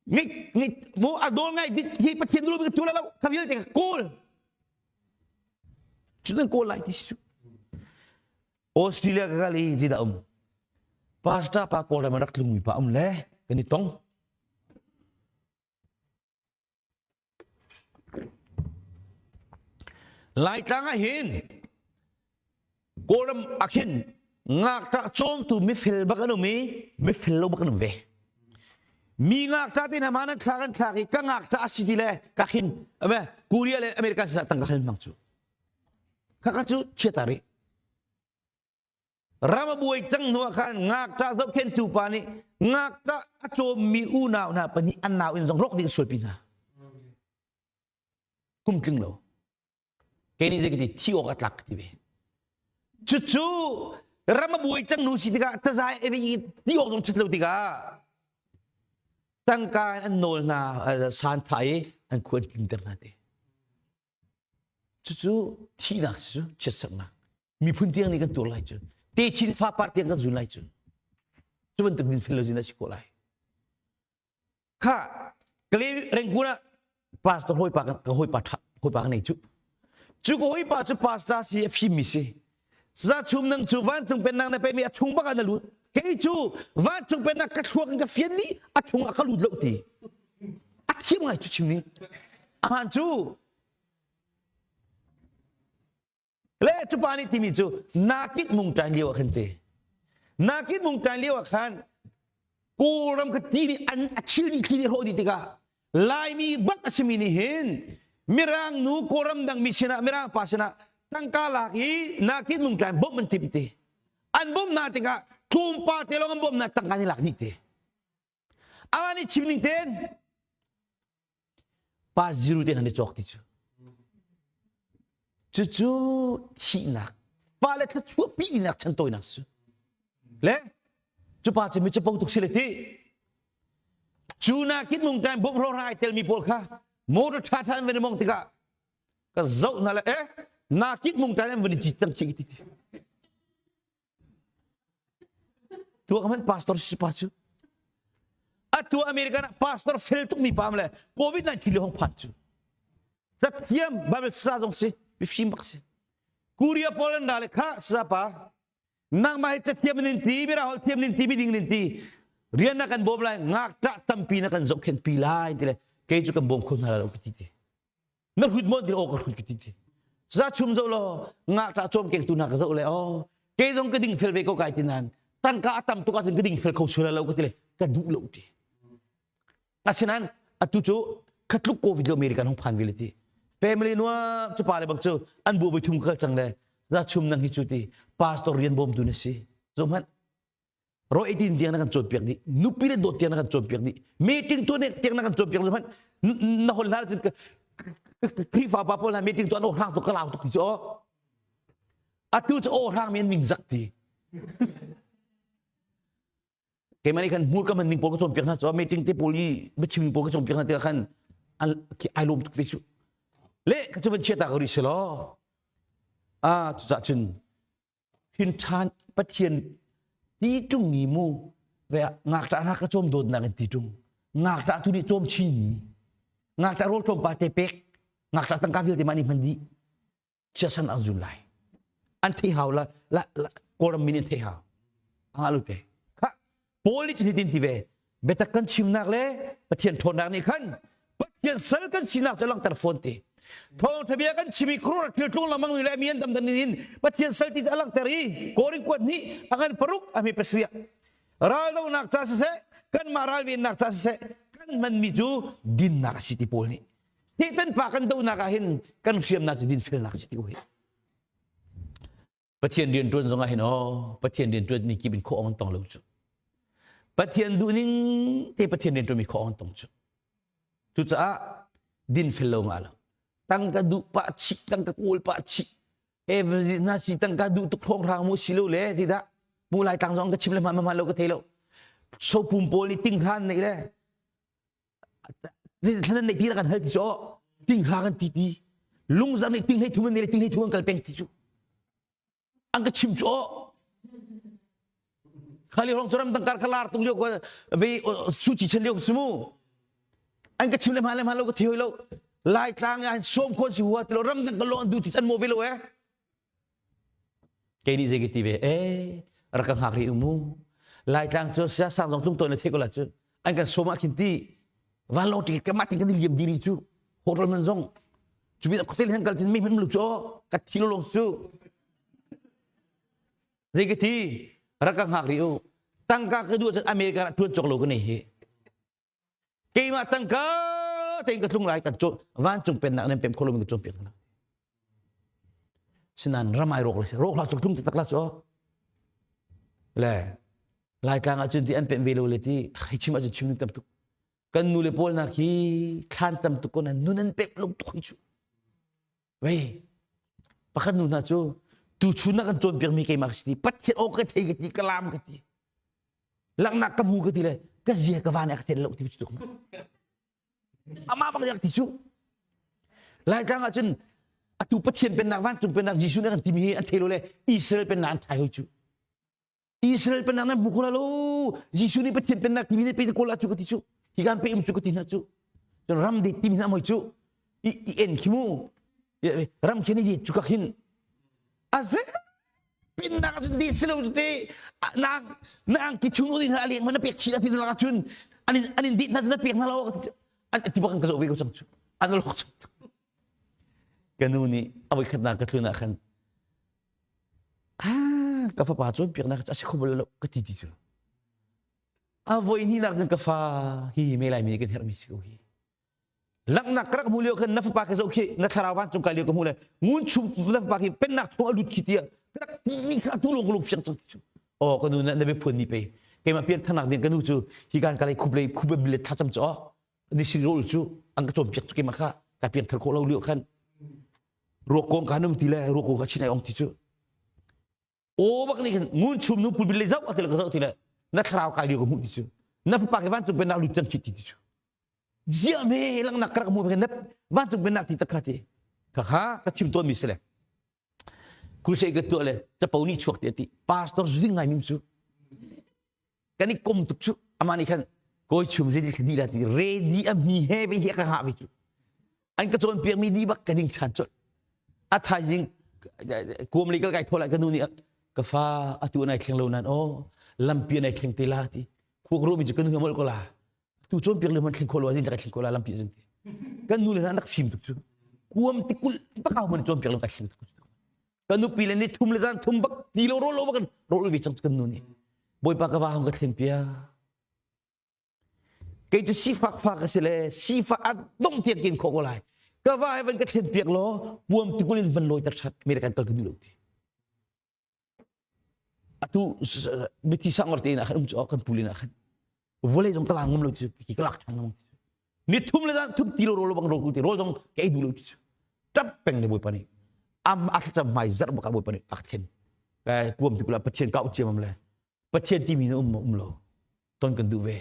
ngai ngai mu a dawl ngai dit hi Pathian dulu tu la lo kha vialte ka kawl. Cu nan kawl lai ti si cu. Australia ka kal i zeidah um? Pastor pa Kawlram ah rak tlungmi pa um le kan i tong. Laitlang ah hin Kawlram ah khin ngakṭah cawmtu mifel bak an um i mifel lo bak an um ve. Mi ngakṭah te hna hma nan thlak an thlak i ka ngakṭah a si ti le ka khin ame Korea le America sisah tangka hal hmang cu. Khakha cu chiata rih. Ram a buai cang hnu ah khan ngakṭah zohkhenhtu pa nih ngakṭah a cawmmi unau hna pahnih an nau in zong rawk ding a sualpi hna. Kum tling lo. Kei nih zei ka ti thi awk a tlak ka ti ve. Cucu ram a buai cang hnu si tikah tazai i ti awk zong ṭhat lo tikah tangka in an nawl hna san thah i an khu an tlinter hna ti. Cucu thihnak si cu chiatsaknak. Miphun tiang nih kan tuar lai cu. Techin fapar tiang kan zun lai cu. Cu bantuk dinfel lo zin a si ko lai. Kha Kale Rengkun ah pastor hawipa ka hawipa tha hawipa ka nei cu. Cu ka hawipa cu pastor si a fimmi si. Za chum nang cu vancung pennak na pemi a chung bak ah na lut. Kei cu vancung pennak ka thluak in ka fian dih a chung ah ka lut lo ti. A thiam ngai cu chim ning. Ahan cu le cu pa nih timi cu nakit mung ṭan lio ah khan ti. Nakit mung ṭan lio ah khan Kawlram kha ti nih an a chil dih thli nih hrawh dih tikah Laimi bak a simi nih hin Mirang nu Kawlram dang mi sinah Mirang pa sinah tangka lak i nakin mungtlai bawmh an timh ti. An bawmh hna tikah tlawmpal te lawng an bawmh hna tangka nih lak dih ti. Amah nih chim ning tein pa ziru te hna nih cawk ti cu. Cucu thihnak fale thluachuah pi dinak chan tawinak cu. Le cu pa cu mi capo tuk si le ti. Cu nakin mungtlai bawmh hrawhra ai telmi pawl kha motor ṭha ṭha an van i mong tikah ka zoh hna le eh nakit mungtlai an van i cit cang khi ti ti. Tuah ka hman pastor si pa cu. Atu American ah pastor fel tukmi pa le COVID-19 le hong phan cu. Cathiam Bible sa zong si, mifim bak si. Korea Poland ra le kha sa pa nangmah hi cathiam nin ti, mira holh thiam nin ti, miding nin ti. Rian na kan bawm lai, ngakṭah tampi na kan zohkhenh pi lai ti le kei cu kan bawm kho hna lo ka ti ti. Na hrut maw ti aw ka hrut ka ti ti za chum zo law ngakṭah cawm kengtu hna ka zoh le aw kei zong ka ding fel ve ko kai ti nain tangka a tam tuk ahcun ka ding fel kho sual lo ka ti le ka duh lo ti asinain atu cu khatluk covid lo American hong phan ve ti family nuam cu pa le bang cu an bu voi thum kal cang le za chum nang hi cu ti pastor rian bawm tu na si zo hmanh ro 18 tiang na kan cawnpiak dih nupi le dawt tiang na kan cawnpiak dih meeting tuah nek tiang na kan cawnpiak hmanh na hol hna cun Khrihfa pa pawl hna meeting tuah an aw hrang tuk ka lau tuk ti cu aw atu cu aw hrang mi an ning zak ti keimah nih khan hmurka hman ning pawl ka cawnpiak hna cu meeting te pawl i biachim ning pawl ka cawnpiak hna tikah khan an ai lawm tuk ve cu le ka cu van chia ta ko rih si law ah cucah cun Hin ṭhan Pathian ti ṭungmi mu ve ngakṭah hna ka cawm dawtnak in ti ṭung ngakṭah tu nih cawm chin mi ngakṭah rawl tlawmpal te pek ngakṭah tangka vialte mah nih hman dih chiasan an zun lai an thei hau la la, la kawlram min in thei hau. Anga lu te. Kha Paul nih cun hitin ti ve. Biatak kan chimnak le Pathian ṭhawnnak nih khan Pathian sal kan sinak cu langhter fawn ti. Thawngṭha bia kan chim i khuaruahhar thil tlung lengmang mi le mi an dam dan in Pathian sal ti cu a langhter i Korin kuat hnih a ngan paruk a hme pasarih raldohnak ca siseh kanmah ralvennak ca siseh kan hmanmi cu dinnak a si ti Paul nih Satan pa kan dohnak ah hin kan hriamnak cu dinfelnak a si ti ko hi. Pathian rian ṭuan zong ah hin aw Pathian rian ṭuan ni kip in khawh ong tong lo cu. Pathian duhning te Pathian rian ṭuan mi khawh ong tong cu. Cucaah dinfel lo nga lo. Tangka duh pah chih, tangka kawl pah chih. E na si tangka duh tuk hrawng hrang mu si lo le ti dah. Mu lai tang zong ka chim le ma ma lo ka thei lo. Sopum pawl nih tinghran nei le thlan nei ti kan hal ti cu tinghra kan ti ti lungzar nih ting hlei thum an nei le ting hlei thum an kal peng ti cu an ka chim cu khali hong churam tangkar khalar tung lio ko ve suci chen lio su mu an ka chim le ma le ma lo ka thi hoi lo lai tlang an som khon si hua ti lo ram dang ka lo an du ti an mo ve lo eh Kei nih zei ka ti ve? Eh, rak ka hngak rih u mu. Laitlang cu sia sang zong tlung tawn le thei ko la cu. An kan sawm ah khin ti vanlawng ticket ka mah tin kan i liam diri cu. Hotel man zong. Cu bi khuatel han kal tin mi hman lu cu ka thi lo long cu. Zei ka ti? Rak ka hngak rih u. Tangka ka duh cun America ah tuan cawk lo ka nei hi. Keimah tangka tein ka tlung lai kan cu vancung pennak nan pem kholo mi ka cawnpiak hna. Sinan ram ai rawk le rawk la cu tlung taktak la cu. Le Laitlang ah cun ti an pem ve lo le ti hei chim ahcun chim tam tuk. Kan nu le pawl nak hi thlan tam tuk ko nan nun an pek lo tuk hi cu. Wei pakhat nu hna cu tuchun na kan cawnpiak mi keimah ka si ti Pathian aw ka thei ka ti ka lam ka ti. Langhnak ka hmu ka ti le ka zia ka van ka tel lo ti cu amah bak yak ti cu Laitlang ah cun atu Pathian pennak vancung pennak Jesuh nih kan timi hi an thei lo le Israel pennak an thai hoi cu Israel pennak nan hmu kho lo Jesuh nih Pathian pennak timi nih pe kawl cu ka ti cu hi kan pe um cu ka ti hna cu cun ram det timi hna moi cu i i en khi mu ram khi ni cu ka khin a pinnak cun di si lo te nang nang ki chung urin ha leng mana pek chi ti na cun an in an in dit na na pek na lo an ti bak ka zo ve ko chang chu an lok chu ka nu nih a voi khat na ka tlun ah khan ah ka fapa cawn piak na a si kho bal lo ka ti ti cu a voi hnih nak cun ka fa hi me lai mi kan herh mi si ko hi Langhnak ka rak hmuh lio khan na fapa ka zoh khi na thlarau vancung kai lio ka hmuh le ngun chung na fapa khi pennak chung a lut khi tiah ka rak timi kha atu lawng ka lung fiang cang ti cu. Oh ka nu na na biaphuan ni pe keimah pian thanak ding ka nu cu hi kan ka lei khup lei khup le thlacam cu oh ni sin rol cu an ka cawnpiak cu keimah kha ka pian thar khawh lo lio khan ruak kong ka num ti le ruak kong ka chin ai ong ti cu aw bak nih khin ngun chum nu pulpit le zoh ati le ka zoh ti le na thlarau kai lio ka hmuh ti cu na fapa ke vancung pennak lut cang khi ti ti cu ziah me langnak ka rak hmuh na vancung pennak ti tak kha ti kha kha ka chim tawn mi si le crusade ka tuah le capo nih chuak ti ati pastor zuding ngai mim cu kan i kom tuk cu amah nih khan kawi chum zei ti la ti ready a mi he ve hi ka hngah ve cu an ka cawnpiak mi di bak ka ding chan colh a thaizing kuam lei kal kai thaw lai ka nu nih ka fa atu nai thleng lo nan aw lampi nai thleng te la ti khuak ru mi cu ka nu he mol ko la tu cawnpiak le man thleng kho lo azin kai thleng ko la lampi zin ti kan nu le hna rak fim tuk cu kuam tikul bakau man cawnpiak lo kai thleng tuk ka nupi le ni thum le zan thum bak ti lo rol lo bak rol ve cang kan nu nih bawipa ka va hong ka thlen pia kei cu sifak fa ka si le sifak a dong tiang kin kho ko lai ka va he van ka thlen piak law puam tikul in van lawi tak that mi kan kal ka duh lo ti atu mithi sangor te in ah khan um cu kan pulin ah khan vawlei zong ka la ngam lo ti ki ka lak ṭhan ngam ti ni thum le zan thum ti lo rol bang rol ti rol zong ka ei duh lo ti ṭap peng ne bawipa nih am a thlacam hmai zarh bak ah bawipa nih ak thlen kuam ti kula pathian ka u ciamam le pathian timi na um um lo ton kan duh ve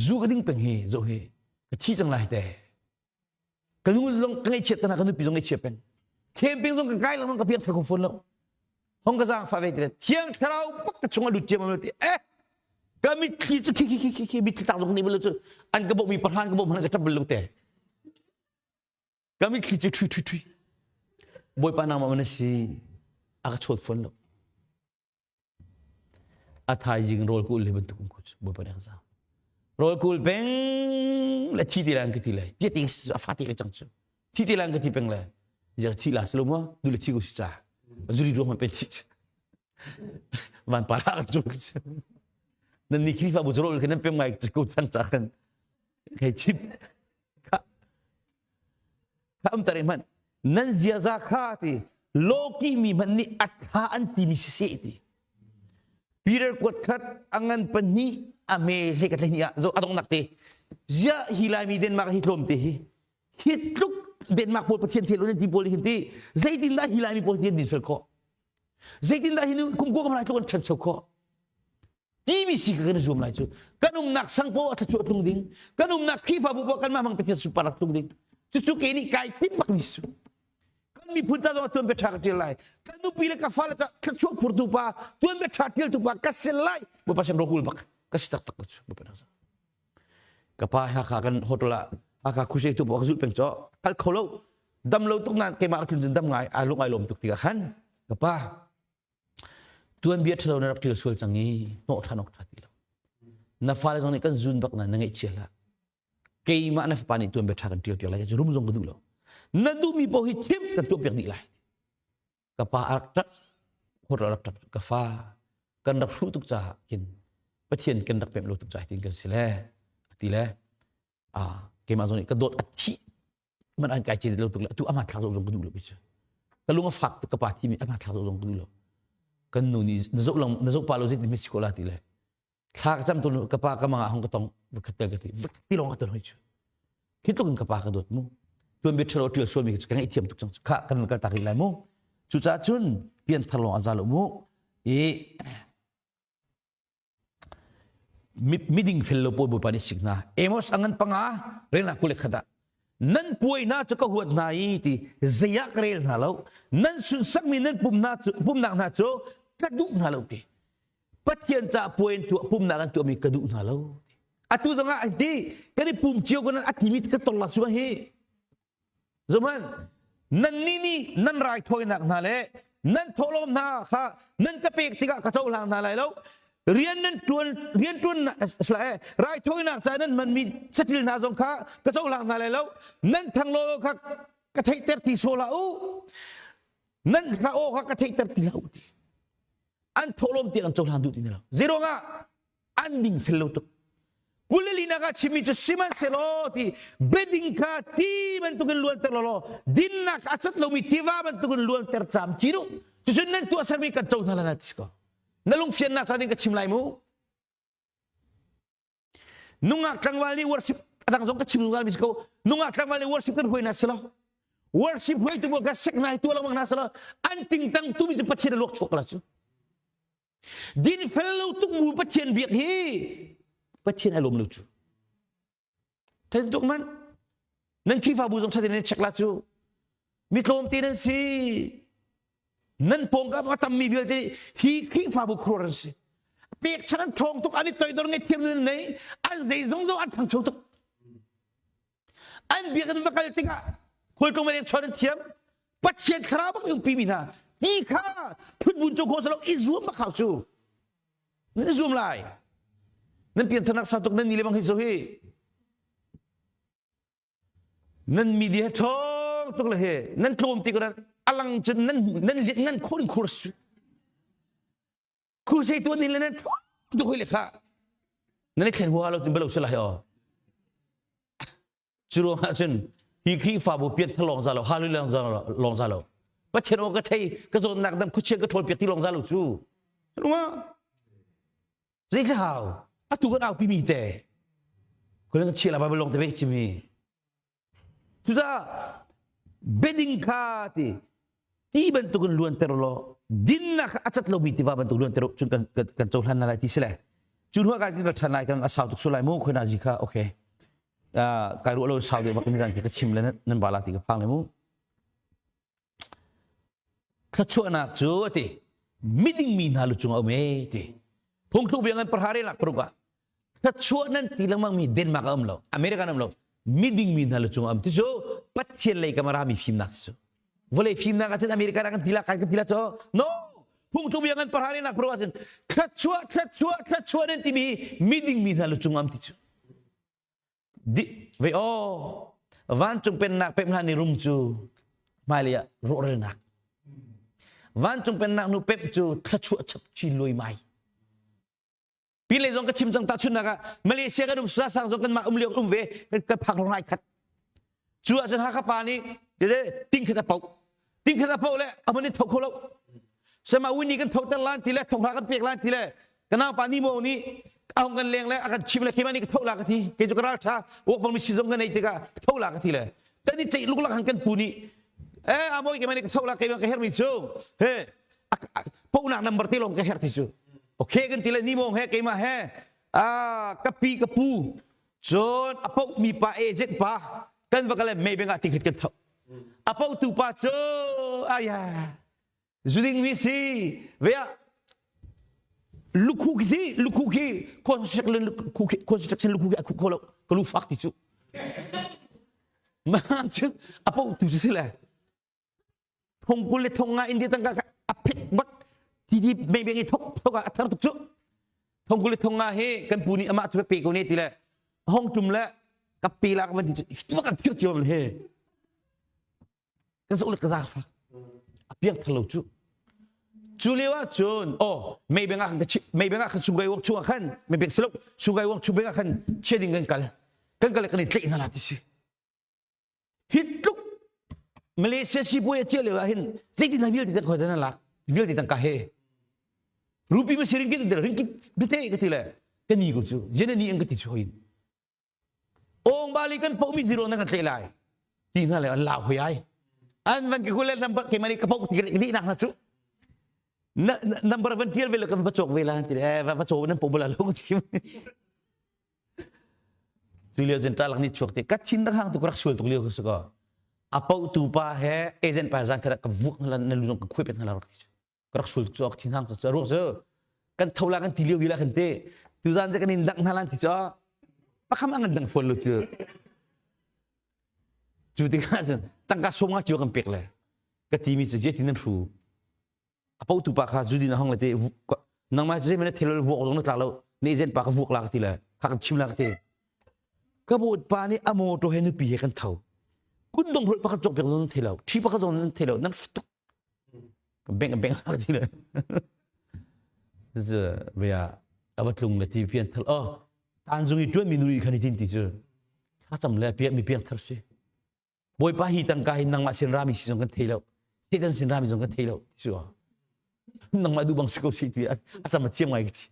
zu ka ding peng hi zo hi ka thi cang lai te ka nu zong ka ngaihchiat tana ka nupi zong ngaihchia peng camping zong ka kai lengmang ka piak thar ko phone lo hong ka zaang fa ve ti thiang thlarau bak ka chung a lut ciam ti eh ka mitthli cu khi khi khi khi mitthli tak zong nih bal cu an ka bawh mi pahran ka bawh hmanh ka ṭap bal lo te ka mitthli cu thui thui thui bawipa nangmah man si a ka chawt phone lo. A thaizing rawl ka ul hi bantuk um ko cu Bawipa nih a ka zaang. Rawl kul peng le thi ti lai an ka ti lai. Tia ting a fa ti ka cang cu. Thi ti lai an ka ti peng le. Ziang thi la silo maw? Du le thi ko si ca. Zuri ruang man pe thi. Van para ka cu. Nan ni Khrihfabu cu rawl khin nan pem ngai ko cang ca khan. Hei chim. Kha kha um tar hmanh. Nan ziaza kha ti lawki mi hmanh nih a tha an timi siseh ti. Peter kuat khat a ngan pahnih a me hlei ka hlei ah zo a dongnak te zia hi laimi Denmark hi tlawm te hi hi tluk Denmark pawl Pathian thel nan ti pawl hin ti zeitin dah hi laimi pawl hi din fel khawh zeitin dah hi kum ko kam lai tluk an ṭhancho khawh timi si ka kan zuam lai cu kan umnak sang paoh a thluachuah tlung ding kan umnak Khrihfabu paoh kanmah hmang Pathian sunparnak tlung ding cucu ke nih kai tinh bak mi su kan miphun ca zong tuan bia ṭha ka ṭial lai kan nupi le ka fale ca thluachuah phurtu pa tuan bia ṭha ṭialtu pa ka si lai Bawipa sin rokul bak ka si taktak cu Bawipa nang ka pa Hakha kan hotel ah Hakha khusei tu ka zulh peng cho kal kho lo dam lo tuk nan keimah ka tlun cun dam ngai ai lung ai lawm tuk tikah khan ka pa Tuanbia ṭhalo na rak ṭial sual cang i hnawh ṭhan awk ṭha ti lo. Na fale zong nih kan zun bak na na ngaihchia hlah. Keimah na fapa nih tuanbia ṭha kan ṭial piak lai cu rum zong ka duh lo. Na duhmi paoh hi thim kan tuah piak dih lai. Ka pa a rak ṭap, hur a rak ṭap ka fa kan rak hruh tuk caah khin Pathian kan rak pemh lo tuk caah tin kan si le a ti le ah keimah zong nih ka dawt a thih man an kai chin lo tuk le atu ama thlak zong ka duh lo cu ka lung a fak tuk ka pa thi mi ama thlak zong ka duh lo kan nu nih na zoh lang na zoh pa lo zeitin mi si ko la ti le thla ka cam tu ka pa ka mangah hong ka tong vakhat tel ka ti ti long ka ton hoi chu khi tluk in ka pa ka dawt mu tuan bia thalo tial sual mi ka ngaih thiam tuk cang kha kan kal tak rih lai mu cucaah cun pian thar long aza lo mu i miding fel lo pawl Bawipa nih sik hna. Amos a ngan panga relnak 21 ah nan puai hna cu ka huat hna i ti zei ah ka rel hna lo nan sunsakmi nan pum hna cu pumnak hna cu ka duh hna lo ti Pathian ca puai an tuah pumnak an tuahmi ka duh hna lo atu zongah an ti kan i pum cio ko nan a timi ka tong lak cu hi Zohhmanh, nannih nih nan raithawinak hna le nan thawhlawm hna kha nan ka pek tikah ka cohlang hna lai lo. Rian nan ṭuan rian ṭuan raithawinak ca nan hmanmi saṭil hna zong kha ka cohlang hna lai lo. Nan thanglaw kha ka theihter ti sawh hlah u. Nan hla aw kha ka theihter ti hlah u ti. An thawhlawm tiang an cohlang duh ti hna lo. Zeiruangah? An dingfel lo tuk. Kulelinak ah chimmi cu sihmanhsehlaw ti biading kha ti bantukin luanter law dinnak a cat lomi tiva bantukin luanter camcin u. Cucun nan tuahsermi kan co hna lai ti si ko. Na lungfiannak ca ding ka chim lai mu. Nungak tlangval nih worship a dang zong ka chim zungzal mi si ko. Nungak tlangval nih worship kan huai na si lo. Worship huai tu ka sek nai tu lengmang na si lo. An tingtang tu mi cu Pathian a luak chuak la cu. Dinfel lo tuk mu Pathian biak hi Pathian ai lawm lo cu. Then tuk man. Nan Khrihfabu zong thatin nan check la cu. Mi tlawmte nan si. Nan pawngkam a tammi vialte hi Khrihfabu khuar an si. Pekchan an ṭhawng tuk an i toidor ngai thiam nan nei an zeizong zong an ṭhangcho tuk. An biakinn va kal tikah khualtlung leng chawn an thiam. Pathian thlarau bak umpi mi hna ti kha phunbun cu kho salo i zuam bak hau cu. Nan i zuam lai. Nan piantharnak sau tuk nan ni le bang hi zo hi. Nan media he ṭhawng tuk le he nan tlawm ti ko nan alang cun nan nan nan khur in khur Crusade tuan in le nan ṭhawng tuk hoi le kha nan i thlen hua lo tin balo sila he aw cu ruangah cun hi Khrihfabu pian thalong za lo hallelujah long za lo Pathian aw ka thei ka zawtnak dam khuachia ka ṭhawl piak ti long za lo cu Rungah Zei hau atu kan aupi mi te khulang chia la Bible long te ve chimi cucaah beding kha ti ti bantukin luanter law dinnak a cat lomi tiva bantuk luanter cun kan kan cohlan na lai ti si le cu hnu ah kan kan ṭhan lai kan a sau tuk su lai mu khoi na zi kha okay kai ruah lo sau deuh bak in ka chim le nan bala ti ka phang le mu Thluachuahnak cu a ti miding mi hna lu cung a um e ti. Phungthluk bia ngan pahra relak paruk ah thluachuah nan ti lengmang mi Denmark a um lo, America an um lo, miding mi hna lu cung a um ti cu Pathian lei kam a rami fimnak cu. Vawlei fimnak ahcun America kan ti la kai kan ti la cu no. Phungthluk bia ngan pahra nak pro ahcun thluachuah thluachuah thluachuah nan timi miding mi hna lu cung am ti cu. Di ve aw vancung pennak pek hna ni rum cu hmailei ah rawhralnak. Vancung pennak nu pep cu thluachuah chap chin luai mai. Pi le zong ka chim cang tahchunnak ah Malaysia kan um sang zong kan mah um lio um ve kan phak rong lai khat. Cu ahcun Hakha pa nih ting khat a poh. Ting khat a poh le a mun in tho kho lo. Sama wini kan tho ter lan ti le thonghla kan pek lan ti le kanau pa ni mo nih a hong kan leng le a kan chim le keimah nih ka tho la ka thi kei cu ka ral tha wok bang mi si zong ka nei tikah ka tho la ka thi le kan i ceih luklak han kan pu nih eh a moi keimah nih ka tho la keimah ka herh mi cu he pohnak number te lawng ka herh ti cu okay kan ti le ni mong he keimah he a ka pi ka pu cun a poh mi pa agent pa kan va kal le mei beng ah tikhat kan tho a poh tu pa cu aya zuding mi si ve ah lukhu khi si lukhu khi construction construction lukhu khi a khu kho lo ka lu fak ti cu ma cun a poh tu si le thong kul le thong nga India tangka kha a phit bak ti ti beng beng i thok thok ah a thar tuk cu thong kul le thong nga hi kan pu nih amah cu pe ko ne ti le hong tum le ka pe la ka van ti cu hi bak an thir cio he ka zoh le ka zaar fak a piang thar lo cu cu lio ah cun oh mei beng ah khan ka mei beng ah khan sungai wang chung ah khan mei beng silo sungai wang chung beng ah khan chia ding kan kal kan kal le kan i tlaih hna la ti si Hi tluk Malaysia sipuai a cia lio ah hin zeitin na vialte tang khoi na lak vialte tang ka he rupi ma si ringkit ti ringkit bete ka ti le ka ni ko cu jene ni ang ka ti chu hoin ong bali kan po mi zero na kan tle lai ti hna le an lau hoi ai an van ka kule number ke mani ka po ti ni nak na chu na number van tial ve le kan va chok ve la ti le va chok nan po bala lo chim Cu lio cun ṭalak nih chuak ti ka thin rak hang tu ka rak sual tuk lio ka si ko. A potu pa he agent pa zan khat ka vuk na na lu zong ka khuai pet hna la rak ti cu. Ka rak sual cu ak thin hang cu ruak cu kan tho la kan ti lio la kan ti. Tuzan cu kan in dang hna lan ti cu pakham an dang fawn lo cu. Cu tikah cun tangka som nga cio kan pek le ka ti mi cu je tin nan hru. A potu pa kha zu din a hong le te nangmah cu zeihmanh na thil vuak zong na tlak lo ne zen pa ka vuak la ka ti le kha kan chim la ka ti ka bawt pa nih a motor he nupi he kan tho kut dong hrolh pakhat cawk piak zong nan thei lo ṭhi pakhat zong nan thei lo nan tuk beng beng ka ti le via ava tlung le ti pian thal oh tanzung i tuan mi nu khan i tin ti cu thlacam le pian mi piang thar si Bawipa hi tangka hi nangmah sin rami si zong kan thei lo. Satan sin rami zong kan thei lo ti cu. Nangmah duh bang si ko si ti a cam a thiam ngai ka ti.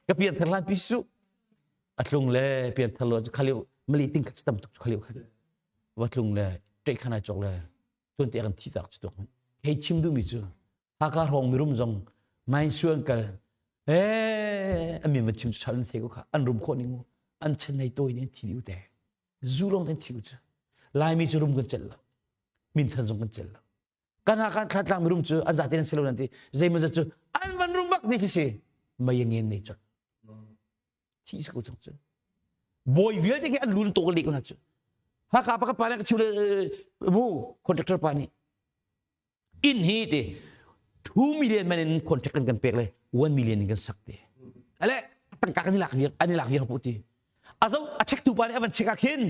Ka pian thar lan pi su. A tlung le pian thar lo cu khalio mali ting khat tam tuk cu khalio khan. Va tlung le ṭei khan ai chok le tuan te kan thi tak cu tuk. Hei chim duh mi cu Haka hrawng mirum zong main suan kal eh a min va chim cu chal an thei ko kha an rum khawh ning mu an chan nei tawi ning thi dih te zu lawng kan thi cu laimi cu rum kan celh lo minthan zong kan celh lo kan ha kan thlatlang mirum cu an zate nan si lo nan ti zeimaw zat cu an van rum bak ni khi si mei ngen nei cot thi si ko cang cu bawi vialte khi an lun to leh ko na cu haka pa ka pa le ka chim le mu contractor pa nih inn hi ti 2 million man in contract kan kan pek le 1 million in kan sak ti ale tangka kan i lak viar an i lak viar pu ti a zo a check tu pa nih a van check ah khin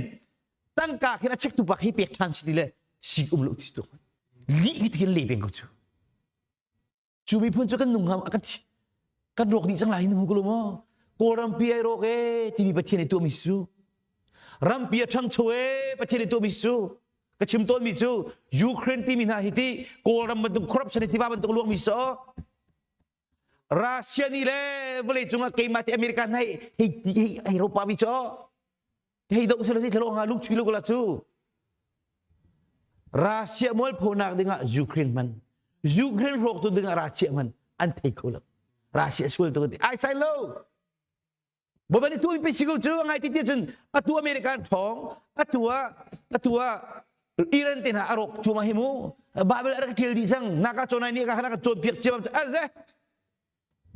tangka khin a check tu pa khi pek than si ti le sik um lo ti tu li hi ti khin le peng ko cu cu miphun cu kan nung ham kan thi kan rawk dih cang lai hin hmu ko lo maw kawlram pi ai rawk e timi pathian i tuahmi su rampi a ṭhangcho e pathian i tuahmi su ka chim tawnmi cu Ukraine timi hna hi ti Kawlram bantuk corruption hi tiva bantuk luangmi so Russia nih le vawlei cungah keimah ti America hna hei hei hei hei ropa vi cho hei do selo si thelo nga lung chui lo la cu Russia mualphonak dingah Ukraine man Ukraine hrawk tu dingah Russia man an thei kho lo Russia sual tu ai sai lo Bawipa nih tu in si ko cu ngai ti ti cun atu American ṭhawng atu ah atu ah Iran te hna a rawk cu ma hi mu Bible a rak ṭial dih cang naka cawnai nih ka rak cawnpiak ciam aze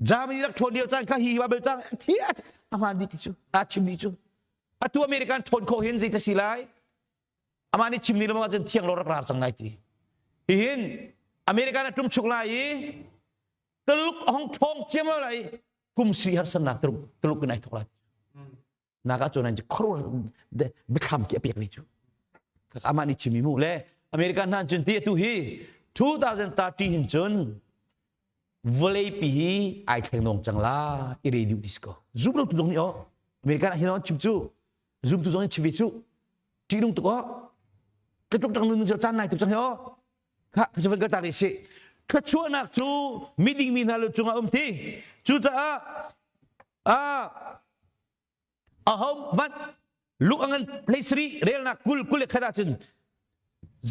Germany rak ṭhawn lio caan kha hi Bible cang thi a hmaan dih ti cu a chim dih cu atu American ṭhawn khawh hin zei ta si lai amah nih chim ni lo cun thiang lo rak rar cang lai ti hihin American a ṭum chuk lai i. Taluk hong ṭhawng ciam lai kum si harsannak Tuluk Tuluk in ai thok lai. Naka cu nan khor biathlam ki a pek ve cu. Amah nih chimi mu le American hna cun ti atu hi 2030 hin cun vawleipi hi ai thleng nong cang la i re deuh ti ko. Zum lo tu zong nih oh American ah hin chim cu zum tu zong nih chim ve cu ṭih nung tuk oh ka tuk tang nun caan nai tuk cang hi oh Kha cu van ka tak rih sih. Thluachuahnak cu miding mi hna lu cungah um ti. Cucaah ah aho hmanh luk a ngan hlei relnak kul kul le khat ahcun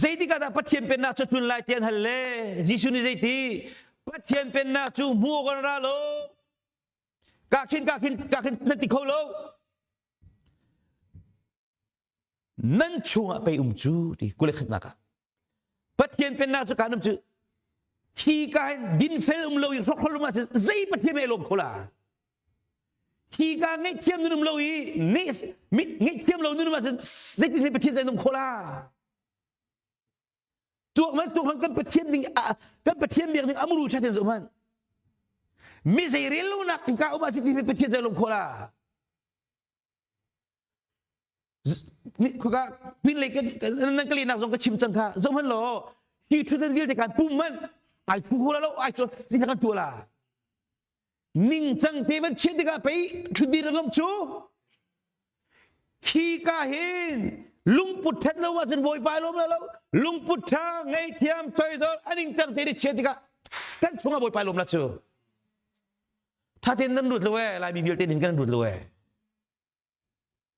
zeitik ah dah Pathian pennak cu tlun lai ti an hal le Jesuh nih zeiti Pathian pennak cu hmu awk an ra lo ka khin ka khin ka khin nan ti kho lo Nan chungah pei um cu ti kule khatnak ah. Pathian pennak cu kaan um cu hi ka hin dinfel um lo i hrokhrol um ahcun zei Pathian meh lawm kho la. Hi ka ngaihthiam nun um lo i ngaihthiam lo nun um ahcun zeitin nih Pathian zei um kho la. Tuak man tuak man kan Pathian ding kan Pathian biak ding amuru thatin zoh man. Mi zei rel lo nak ka um ahcun ti Pathian zei lawm kho la. Khuka pinlei kan nan ka lehnak zong ka chim cang kha zoh hmanh law hi ṭhutdan vialte khan pum hmanh ai phu kho lo ai cu zing kan tuah la ningcang te van chiat tikah pei ṭhutdir an um cu hi ka hin lungput ṭhat lo ahcun bawipa lawm lo lungput ṭha ngaihthiam toidor a ningcang te nih chiat tikah kan chungah bawipa lawm la cu Ṭha tein nan lut lo ee, Laimi vialte nih kan lut lo ee.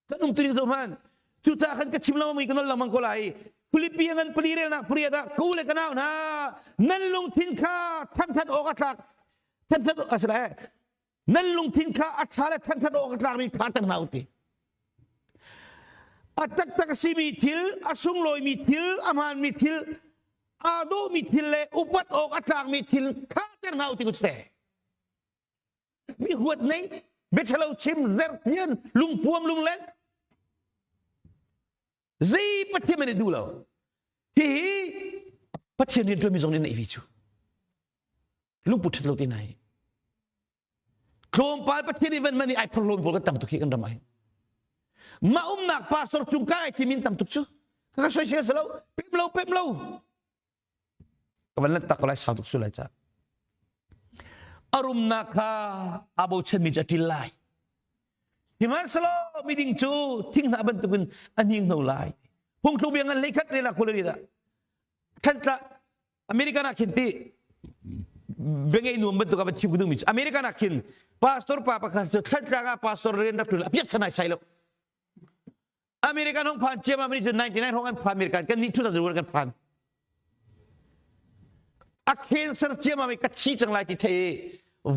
Kan um tuning zoh hmanh. Cucaah khan ka chim lengmang ka nol lengmang ko lai. Philippi ngan pali relnak pariat ah ka u le ka nau hna nan lungthin kha thangthat awk a tlak thangthat a si lai nan lungthin kha a ṭha le thangthat awk a tlakmi kha tang hna u ti a taktak a simi thil a sunglawimi thil a hmaanmi thil aa dawhmi thil le upat awk a tlakmi thil kha ter hna u ti ku te mi huat nei biathalo chim zertian lungpuam lunglen zei pathian man i duh lo hihi pathian rian ṭuanmi zong nih neih vi cu lungput ṭhat lo te nai tlawmpal pathian i van man i ai phorhlawm pawl kan tam tuk hi kan ram ah hin mah umnak pastor cung kai timin tam tuk cu ka soisel salo pem lo pem lo ka van lan tak ko lai sau tuk su lai ca a rumnak kha aa bochanmi cu a ṭil lai sihmanhsehlaw miding cu thinghnah bantukin a hninghno lai phungthluk bia ngan hleikhat rel ah khual dah thantla American ah khin ti bengei nuam bantuk ah van chim ka duhmi cu American ah khin pastor pa pakhat cu thlantlang ah pastor rian rak ṭuan a piak than ai sai lo American hong phan ciam ah cu 99 hong an phan American kan nih 2001 kan phan a cancer ciam ah ka thi cang lai ti thei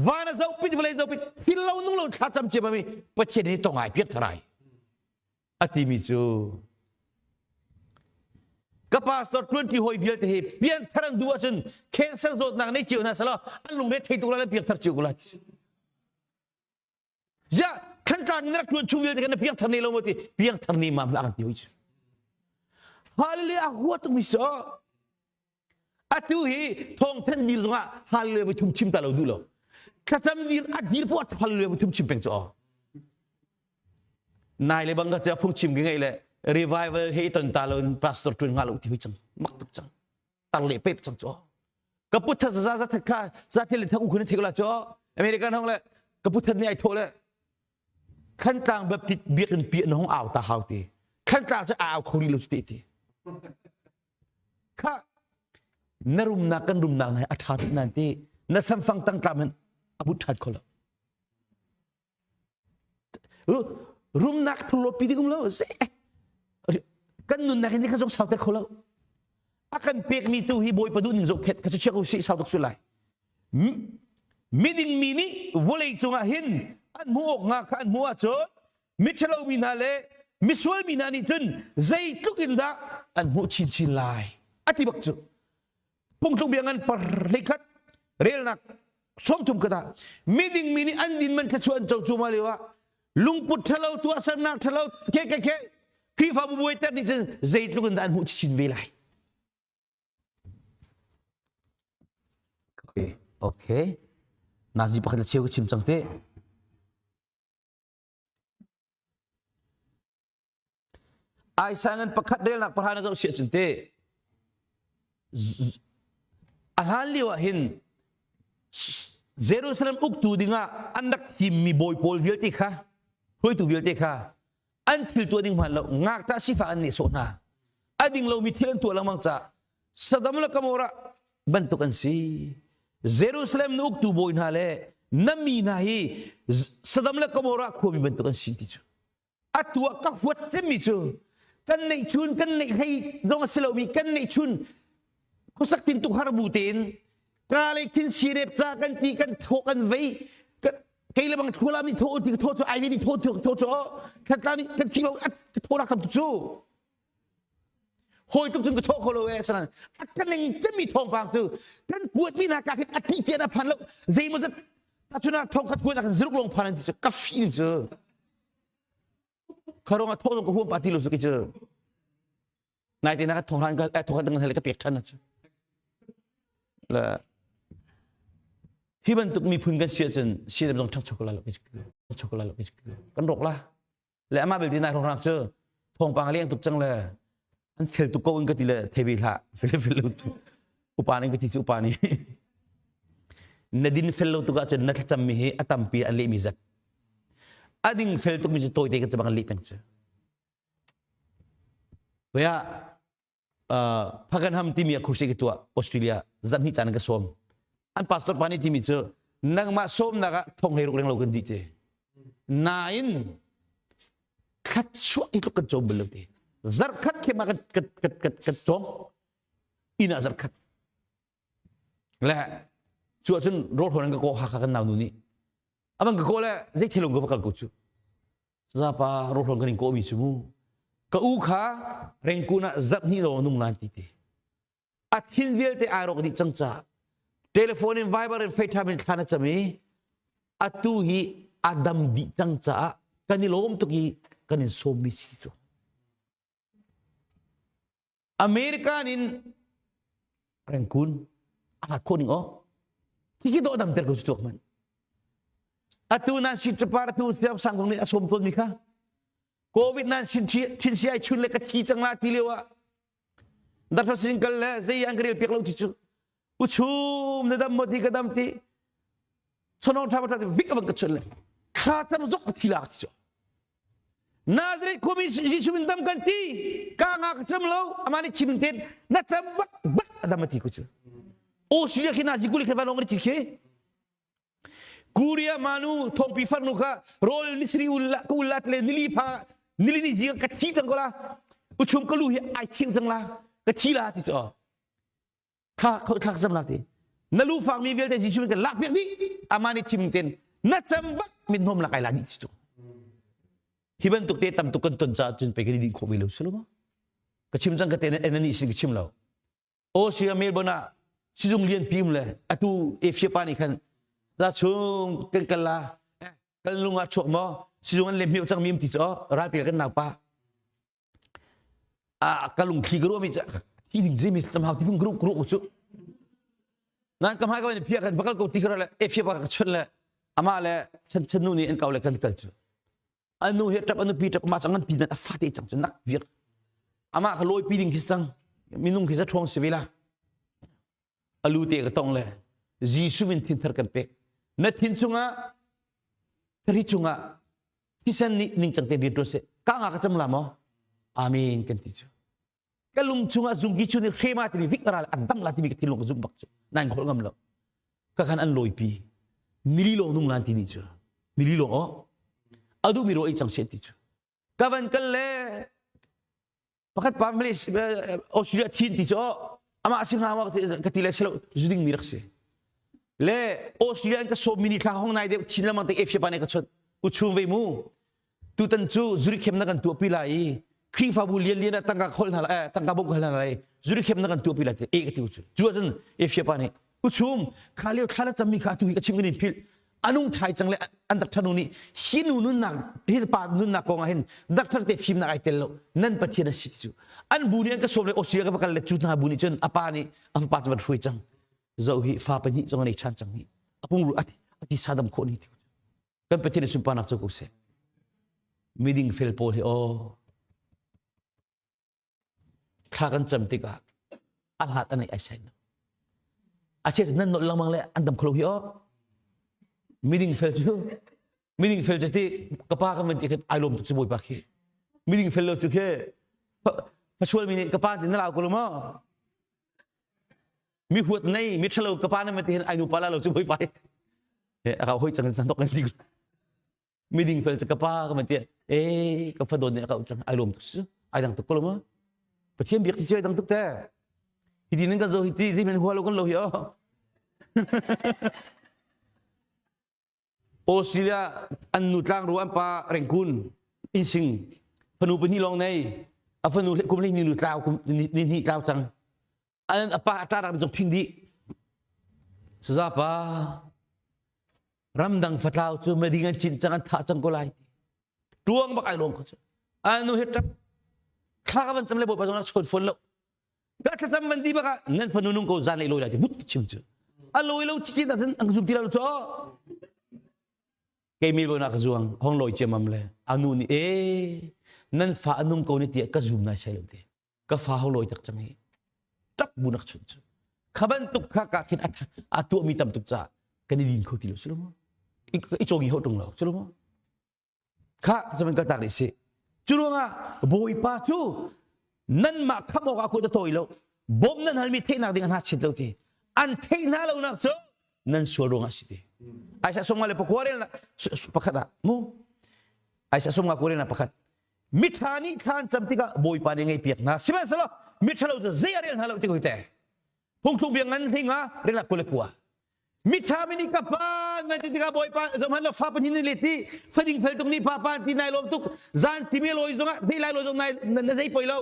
van a zohpit vawlei zohpit thil lo nung lo thla cam ciam ah Pathian hi tong ai piak tharai a timi cu ka pastor 20 hoi vialte hi pianthar an duh ahcun cancer zawtnak nei cio hna selaw an lungre thei tuk lai an piangthar cio ko lai Ziah khantlang in rak tuan chung vialte kan na piangthar ne lo maw ti piangthar ni mam la kan ti hoi cu. Hallelujah a hua tuk mi so. Atu hi thawngthan dir zongah hallelujah voi thum chim ta lo duh lo. Thlacam dir a dir po hallelujah voi thum chim peng cu. Nai le bang ka cha phung chim ki ngai le revival he ton ta lo in pastor tuan nga lo ti hoi cang mak tuk cang tar le pep cang cu. Ka put tha za za kha za thil thang u khun thek la cho American hong le ka put ni ai tho le Thantlang Baptist biakinn pi an hong au ta hau ti Thantlang cu au kho rih lo ti ti kha na rumnak kan rumnak na a tha tuk nan ti na samfang tang tlam hin a but that kho lo Rumnak phurlo pi ding um lo. Kan nunnak hi ni kha zong sauter kho lo. A kan pekmi tu hi Bawipa duh ning zohkhet ka cu chiak usih sau tuk su lai. Miding mi nih vawlei cungah hin an hmuh awk nga kha an hmuh ahcun miṭhalo mi hna le misual mi hna nih cun zeitluk in dah an hmuh chinchin lai a ti bak cu Phungtluk bia ngan par hleikhat relnak 30 ka dah miding mi nih an din man thluachuah an co cu ma lio ah lungput ṭhalo tuahsernak ṭhalo ke ke ke Khrihfabu buai ter nih cun zeitluk in dah an hmuh chin ve lai Okay. Okay. Nazi pakhat le cheu ka chim cang te. Aisa ngan pakhat relnak pahra na zoh siah cun te a hlan lio ah hin Jerusalem uktu dingah an rak thimmi bawi pawl vialte kha hruaitu vialte kha an thil tuah ding hman lo ngakṭah sifak an nehsawh hna a ding lomi thil an tuah lengmang caah Sodom le Gomorrah bantuk an si Jerusalem na uktu bawi hna le na mi hna hi Sodom le Gomorrah khuami bantuk an si ti cu atu ah ka huat cemmi cu kan neihchun kan neih hlei zong a si lomi kan neihchun khuasak tintuk har bu tein ka le khin sirep ca kan ti kan thaw kan vei kei le bang thula mi thaw ti thaw cu ai ni thaw thaw thaw cu khatla ni kan khi lo thaw rak tam cu hawi tuk cun ka thaw kho lo e sanan a ka ning cemmi thawngpang cu kan kuat mi hna ka khin a ti cian a phan lo zeimaw zat tachuna thong khat kuat ah khan ziruk long phan an ti cu ka fi cu Kharong a thawh ka huam pa ti lo su ki cu. Nai te na ka thong han ka thong han dang ka pek than cu. La hi bantuk miphun kan si ahcun siadem zong ṭhangcho ko lai lo ṭhangcho ko lai lo kan rawk la le amah belte nai hrawng cu thawngpang leng tuk cang le an fel tuk ko in ka ti le thei ve hlah fel fel lo tu upa ning ka ti cu upa nih na din fel lo tuk ahcun na thlacam mi hi a tampi an lehmi zat a ding fel tukmi cu tawite kan cabang an leh peng cu Vaya Paganham timi a kursi ka tuah Australia zarhnih caan ka sawm an pastor pa nih timi cu nangmah sawmnak ah thong hlei ruk reng lo kan dih te nain khat chuah hi tluk kan cawm bal lo te zarkhat khem ah kan kan kan kan kan cawm inn ah zarkhat le cu ahcun rawl hrawn an ka kaw Hakha kan nau nu nih aman ka kaw le zei thilung ka va kal ko cu zapa rawl hrawn kan in kaw mi cu mu ka u kha rengkun ah zarh hnih lawng nung lan ti te a thin vialte ai rawk dih cang ca telephone in viber in facetime in thla na cam i atu hi a dam dih cang caah kan i lawm tuk i kan in sawmmi si cu American in Rangoon a hlat khawh ning aw khi dawh dam ter ko cu tuak man atu nan si capar tu siang sang nih a sawm tawn mi kha covid nan sin thin si ai chun le ka thi cang la ti lio ah Doctor sin kal le zei an ka rel piak lo ti cu uchum na dam maw ti ka dam ti chonong tha tha bik abang ka chun le kha cam zok ka thi lak ti cu Nazareth khuami Jesuh min dam kan ti ka nga ka cam lo ama nih chim ten na cam bak bak adam ati ku cu Australia khi Nazi kuli khe vanong ri khi Korea manu thongpi farnu kha rawl nisri ulla ka ulla le nili pha nili ni zing ka thi cang ko la uchum ka lu hi ai ching cang la ka thi la ti cho kha kho thlak zam la ti na lu fang mi vialte Jesuh kan lak piak dih ama ni chim ten na cam bak min hnom la kai la di tu hi bantuk te tam tuk kan ton cha cun pe kan ding kho ve lo sulu ma ka chim cang ka te na ni sin ka chim lo Austria Melbourne ah sizung lian pi um le atu Asia pa nih khan za chung kan kal la kan lung ah chuak maw sizung an le hmeu cang mi um ti cu ralpel kan nau pa a ka lungthli ka ruah mi cu thi ding zimi samhau ti phung group group cu nan ka hmai ka van phia kan vakal ko ti kha le Asia pa ka chun le ama le chan chan nu nih an kau le kan kal cu anu he tap anu pi tap ma chang an pi nan a fate chang chu nak viak ama ka loi pi ding khi sang minung khi za thong si vela alu te ka tong le Jesuh min thin thar kan pek na thin chungah thari chungah thisen nih ning chang te rian tuan se ka nga ka cham la mo amen kan ti chu ka lung chungah zungki chu ni hrema timi vik ral an dang la timi ka thinlung ka zum bak chu nan khol ngam lo ka khan an lawipi nili lawng nung lan ti ni cu nili lawng o adu mi ro ei cang se ti cu ka van kal le pakhat pa Malaysia Australia thin ti cu amah si hnga ma ka ti le silo zu ding mi rak si le Australia an ka sawm mi ni thla hong nai deuh chin lamang te Asia pa ne ka chot u chung ve mu tutan cu zuri khem na kan tuahpi lai i Khrihfabu lianlian ah tangka khol hna lai tangka bawmh hna lai zuri khem na kan tuahpi lai e ka ti u cu cu ahcun Efia pa nih uchum kha lio thla na cammi kha atu hi ka chim kan in philh anung thai cang le an doctor nu nih hi nu nunnak hi pa nunnak kong ah hin doctor te fimnak ai tel lo nan pathian a si ti cu an bu nih an ka sawm le Australia ka va kal le cu hna bu nih cun a pa nih a fapa cu van hruai cang zo hi fa pahnih zong an ei ṭhan cang hi a pungru a thi. A ti sadam khawh ni ti. Kan Pathian sunparnak cu ko seh. Miding fel pawl hi aw thla kan cam tikah a hlat a neih ai sai a chia nan nolh lengmang le an dam kholo hi aw miding fel cu miding fel cu ti ka pa kan van ti khin ai lawm tuk cu bawipa khi miding fel lo cu khi fasual mi nih ka pa ti na lau ko lo maw mi huat nei mi ṭhalo ka pa na van ti hin ai nu pa la lo cu bawipa hi a ka hoi cang nan tok kan ti miding fel cu ka pa ka van ti eh ka fa dawt nih a ka cang ai lawm tuk su ai dang tuk ko lo ma pathian biak ti ai dang tuk te hi ti nan kan zo hi ti zei men hua lo kan lo hi o Australia an nu tlang ru an pa rengkun insing fanu pahnih lawng nei a fanu kum ni nu tlau kum ni ni tlau cang an a pa a ṭa rak zong phing dih saza pa ramdang fatlau cu mading an cin cang an thah cang ko lai tuang bak ai lawm ko cu anu he ṭap thla ka van cam le bawipa zong nak chawn fawn lo ka thlacam van di bak ah nan fanu nung ko zan lei loi lai ti but chim cu a loi lo chichi ta cun ang zum ti lo cu kei mi bo na ka zuang hong loi ciamam le anu nih e nan fa anung ko ni tiah ka zum nai sai lo ti ka fa ho lawi tak cang hi tap bu nak chun cu kha bantuk kha ka khin a tuah mi tam tuk ca kan i din kho ti lo si lo maw i chawngi ho tung lo si lo maw kha ka ka tak si cu ruangah bawipa cu nanmah kham awk ah kut a tawi lo bawm nan halmi theihnak ding an ha chin lo ti an theih hna lo nak cu nan sual ruangah si ti Aisa sumnga le pakua rel pakhat ah mu Aisa sumnga ko rel na pakhat Miṭha nih thla an cam tikah Bawipa nih ngaihpiak hna. Sihmanhsehlaw miṭhalo cu zei a rel hna lo ti ko te. Phungthluk bia ngan hlinga rel kul le kua. Miṭha mi nih ka pa ngan ti tikah Bawipa zohhmanh law fa pahnih nih let ti fading fel tuk nih pa pa ti nai lawm tuk zan timi lawi zongah dei lai lawi zong nai na zei poi lo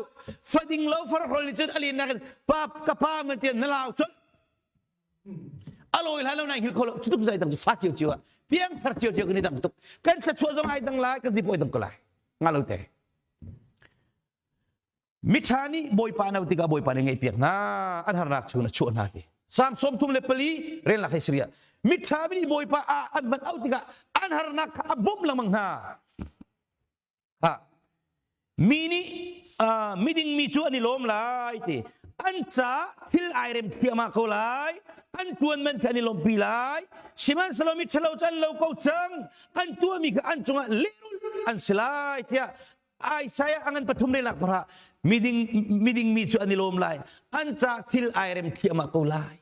fading lo farhrol nih cun a len nakin pa ka pa man tian na lau cun a lawi hlan lo nai hngilh kho lo cu tuk zai dang cu fa cio cio ah piang thar cio cio kan i dang tuk kan thluachuah zong ai dang lai kan zipawi dang ko lai nga lo te miṭha nih bawipa no tikah bawipa nih ngaihpiak hna an harnak chung a chuah hna ti Psalm 34 relnak hei siria miṭha mi nih bawipa a an van auh tikah an harnak kha a bawmh lengmang hna Ha. Mi nih uh, miding mi cu an i lawm lai ti. An ca thil ai rem thliahmah ko lai. An tuan man khi an i lawmpi lai. Sihmanhsehlaw mi ṭhalo cu an lo ko cang. An tuahmi kha an cungah lehrulh an si lai tiah Isaiah a ngan pathum relak parah miding miding mi cu an i lawm lai. An ca thil ai rem thliahmah ko lai.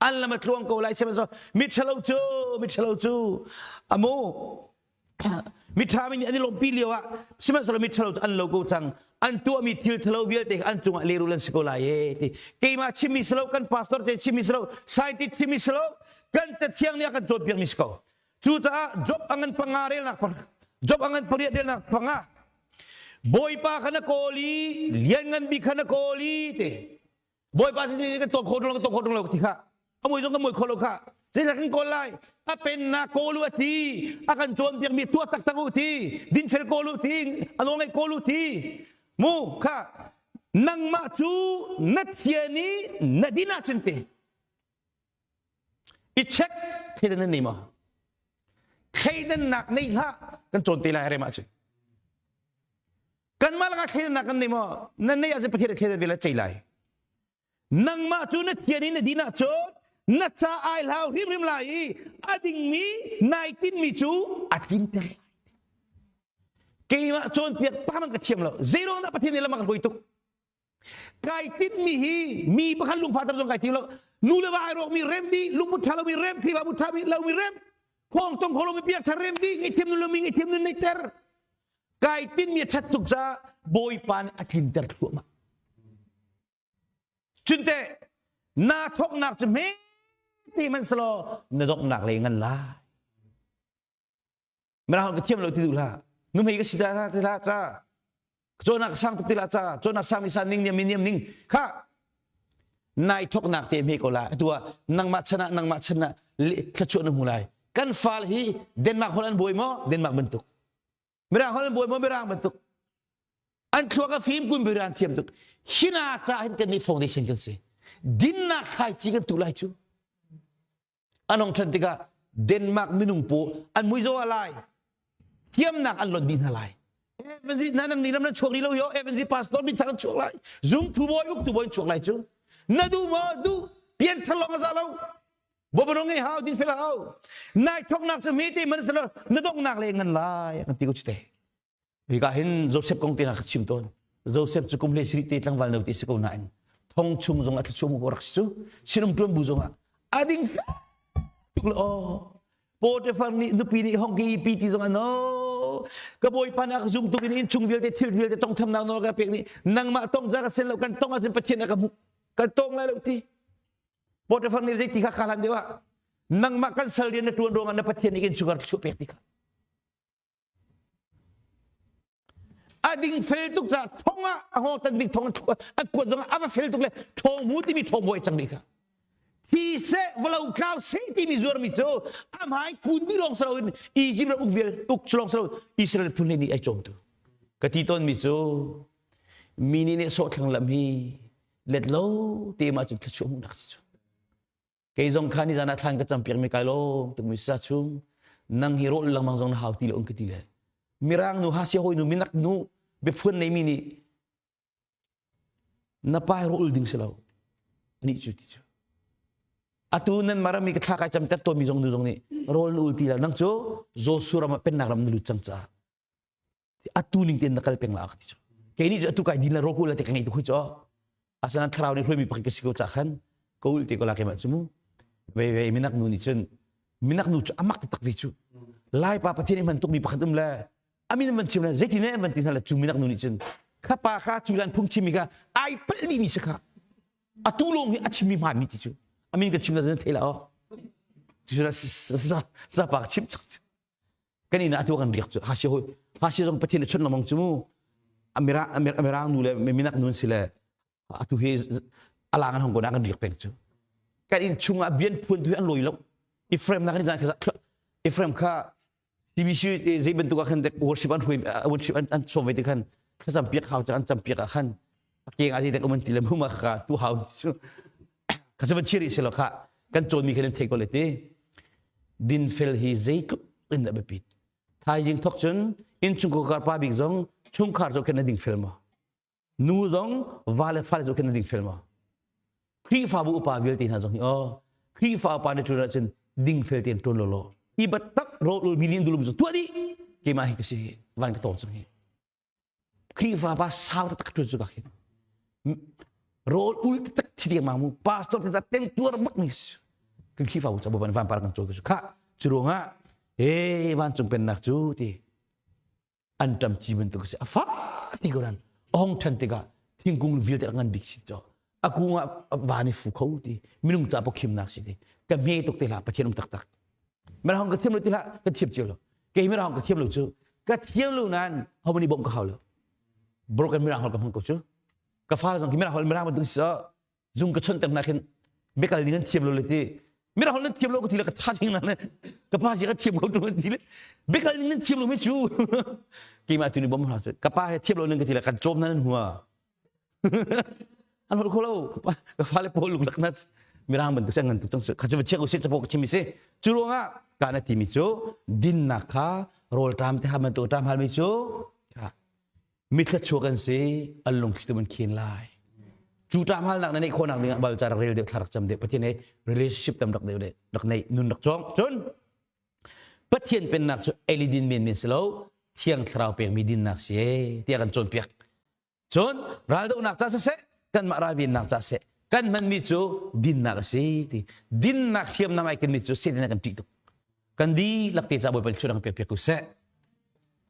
An lam a tluang ko lai. Sihmanhsehlaw mi ṭhalo cu mi ṭhalo cu amu miṭha mi nih an i lawmhpi lio ah sihmanhsehlaw miṭhalo cu an lo ko cang an tuahmi thil ṭhalo vialte an cungah lehrul an si ko lai e ti keimah chimmi si lo kan pastor te chimmi si lo scientist chimmi si lo kan cathiang nih a kan cawnpiakmi si ko cucaah job a ngan panga relnak job a ngan pariat relnak panga bawipa kha na kawl i lianngan bik kha na kawl i ti Bawipa sin in kan tuah khawh lo kan tuah khawh lo ti kha a mui zong kan mui khawh lo kha zeidah kan kawl lai a pennak kawl u a ti a kan cawnpiak mi tuah taktak u ti dinfel kawl u ti a nawl ngaih kawl u ti mu kha nangmah cu na thian i na din ahcun ti i check thleidan nan nei maw thleidannak nei hlah kan cawn te lai rem ahcun kanmah lakah thleidannak kan nei maw nan nei ahcun Pathian thleidan ve la cei lai nangmah cu na thian i na din ahcun na ca ai hlau hrimhrim lai i a dingmi nai tinmi cu a tlinter lai keimah cawnpiak pa man ka thiam lo zeiruang dah Pathian nih lam a ka hruai tuk Kai tinhmi hi mi pakhat lungfah ter zong kai tim lo. Nu le va ai rawkmi rem dih, lungput ṭha lomi rem, Khrihfabu ṭha lomi rem, khawng tong kho lomi biak ṭha rem dih, ngaihthiam nun lomi ngaihthiam nun neihter. Kai tinhmi a ṭhat tuk caah Bawipa nih a tlinter thluahmah. Cunte naa thawknak cu hme te hmanhsehlaw na donghnak lei ngan lai. Mirang ka thiam lo ti duh hlah. Nuhmei ka si ta ti hlah ta. Cawnnak sang tuk ti lah ca. Cawnnak sang mi san ning niam mi niam ning. Kha nai thoknak te me ko la. Atu ah nangmah chan ah nangmah chan ah thluachuah na hmu lai. Kan fal hi Denmark holh an buai maw? Denmark bantuk. Mirang holh an buai maw? Mirang bantuk. An thluak a fim kun mirang thiam tuk. Hina ca hin kan nih foundation kan si. Dinnak thlaici kan tu lai cu. An hong ṭhan tikah. Denmark minung paw an mui zo lai. Thiamnak an lot dih hna lai. Evan na nang ni ram na chuak ni lo yo Evan pastor mi thang chuak lai. Zum thu boy uk tu boy chuak lai cu. Na du ma du pian thar long za lo. Bobanong ngai hau din fel hau. Nai thok nak chu mi ti man salo na dok nak le ngan lai kan ti ko chite. Hika hin Joseph kong te na ka chim tawn. Joseph cu kum hlei siri te tlangval no ti si ko nain thong chung zong a thluchuah mu rak si cu sinum tuan bu zong ah a ding tuk le aw Potiphar nih nupi nih hong ki pi ti zong ah no ka bawipa nih a ka zum tuk in inn chung vialte thil vialte tong thamnak nawl ka pek nih nangmah tong za ka sen lo kan tong ahcun Pathian a ka hmuh kan tong lai lo ti Potiphar nih zei ti kha kha hlan deuh ah nangmah kan sal rian na tuan ruangah na Pathian nih inn chung thluchuah pek ti kha A ding fel tuk caah thong ah a hawng tan ding thong an kuat zong ah a va fel tuk le ṭhawng mu timi ṭhawng bawi cang dih kha. Thi seh valo tlau seh timi zuarmi cu a hmai kun dih lawng si loin Egypt ram uk vial uk cu lawng si lo Israel phun nih ai cawmtu. Ka ti tawnmi cu mi nih nih sawh thlang lam hi let lo te ma cun thluachuah hmuhnak si cu. Kei zong kha nizan ah thlan ka campiak mi kai lawm tuk mi sa chung nang hi rawl lengmang zong na hau ti lo ka ti le mirang nu hasia hoi nu minak nu biaphuan nei mi nih na pa rawl ding si lo ani cu ti cu atu nan marami ka thla kai cam ter to mi zong nu zong nih rawl na ul ti lo nang cu Joshua ram ah pennak ram na lut cang caah atu ning tein na kal peng la ka ti cu kei nih cu atu kai din la roku la te ka ngei tu khui cho asana thlarau nih hruaimi pakhat ka si ko cha khan ka ul te ko la keimah cu mu ve ve minak nu nih cun minak nu cu amak taktak ve cu lai pa pathian i hman tukmi pakhat um le amin van chim le zeitin ne van ti hna le cu minak nu nih cun kha pa kha cu lan phung chimmi kha ai palh dihmi si kha atu lawng hi a chimmi hmaanmi ti cu amin ka chim la zan thei la o cu sa pa ka chim chak kan inn ah atu kan riak cu hasi hoi hasi zong pathian a chun lengmang cu mu amirang amirang nu le minak nu an si le atu hi alang an hong ko na kan riak peng cu kan inn chung ah bian phuan tu hi an loi lo Ephraim na kan zan kha Ephraim kha TBC zei bantuk ah khan worship an hui worship an an som ve te khan thlacam piak hau an cam piak ah khan keng a dek um ti le mu ma kha tu hau cu kha chu chiri se lo kha kan cawn mi khan thei ko le ti dinfel hi zeitluk in a biapit thaizing thok cun innchungkhar pa bik zong chungkhar zoh khin na dingfel maw nu zong va le fale zoh khin na dingfel maw Khrihfabu upa vialte hna zong hi aw Khrihfa upa na ṭuan ahcun dingfel tein ṭuan law law i battak rawlul mi nih dulum cu tuah dih keimah hi ka si van ka tawng cang hi Khrihfa pa sau taktak ṭuan cu ka khin rawl ul taktak thi ding mu pastor te tem tuar bak mi kan Khrihfa bu ca ban van par kan cawi ka kha cu ruangah he vancung pennak cu ti an ṭam ci bantuk si a fa ti ko ran a hong ṭhan tikah thingkung vialte a ngan bik si cho a kung ah van i fu kho ti minung ca pawkhimnak si ti ka hme tuk te hlah pathian um taktak mirang ka thiam lo ti hlah ka thiam cio lo kei mirang ka thiam lo cu ka thiam lo nain ho nih bawmh ka hau lo broken mirang hol ka hmang ko cu ka fa zong khi mirang hol mirang bantuk si zung ka chonter na khin biakal ning an thiam lo le ti mirang hol nan thiam lo ka ti le ka tha ding na ka pa si ka thiam ko tu ti le biakal ning nan thiam lo mi cu keimah tu ni bom hna ka pa he thiam lo ning ka ti le kan cawm na nan hua an holh kho lo ka fale pawl luklak na mirang bantuk cang ngan tuk cang kha cu chiak usih capo ka chim si cu ruangah ka na timi cu dinnak kha rawlṭam te ha bantuk ṭam halmi cu mithla chuak an si an lungthli tu man khen lai cu ṭam halnak na neih khawhnak dingah bal ca rak rel deuh thla rak cam deuh pathian he relationship tam rak deuh rak neih nun rak cawng cun Pathian pennak cu elidin men men si lo thiang thlarau pekmi dinnak si tiah kan cawnpiak Cun raldohnak ca siseh, kanmah ralvennak ca seh, kan hmanmi cu dinnak a si ti. Dinnak hriamnam ai kenmi cu Satan kan ṭih tuk. Kan dihlak te ca Bawipa nih thluachuah pek piak ko seh.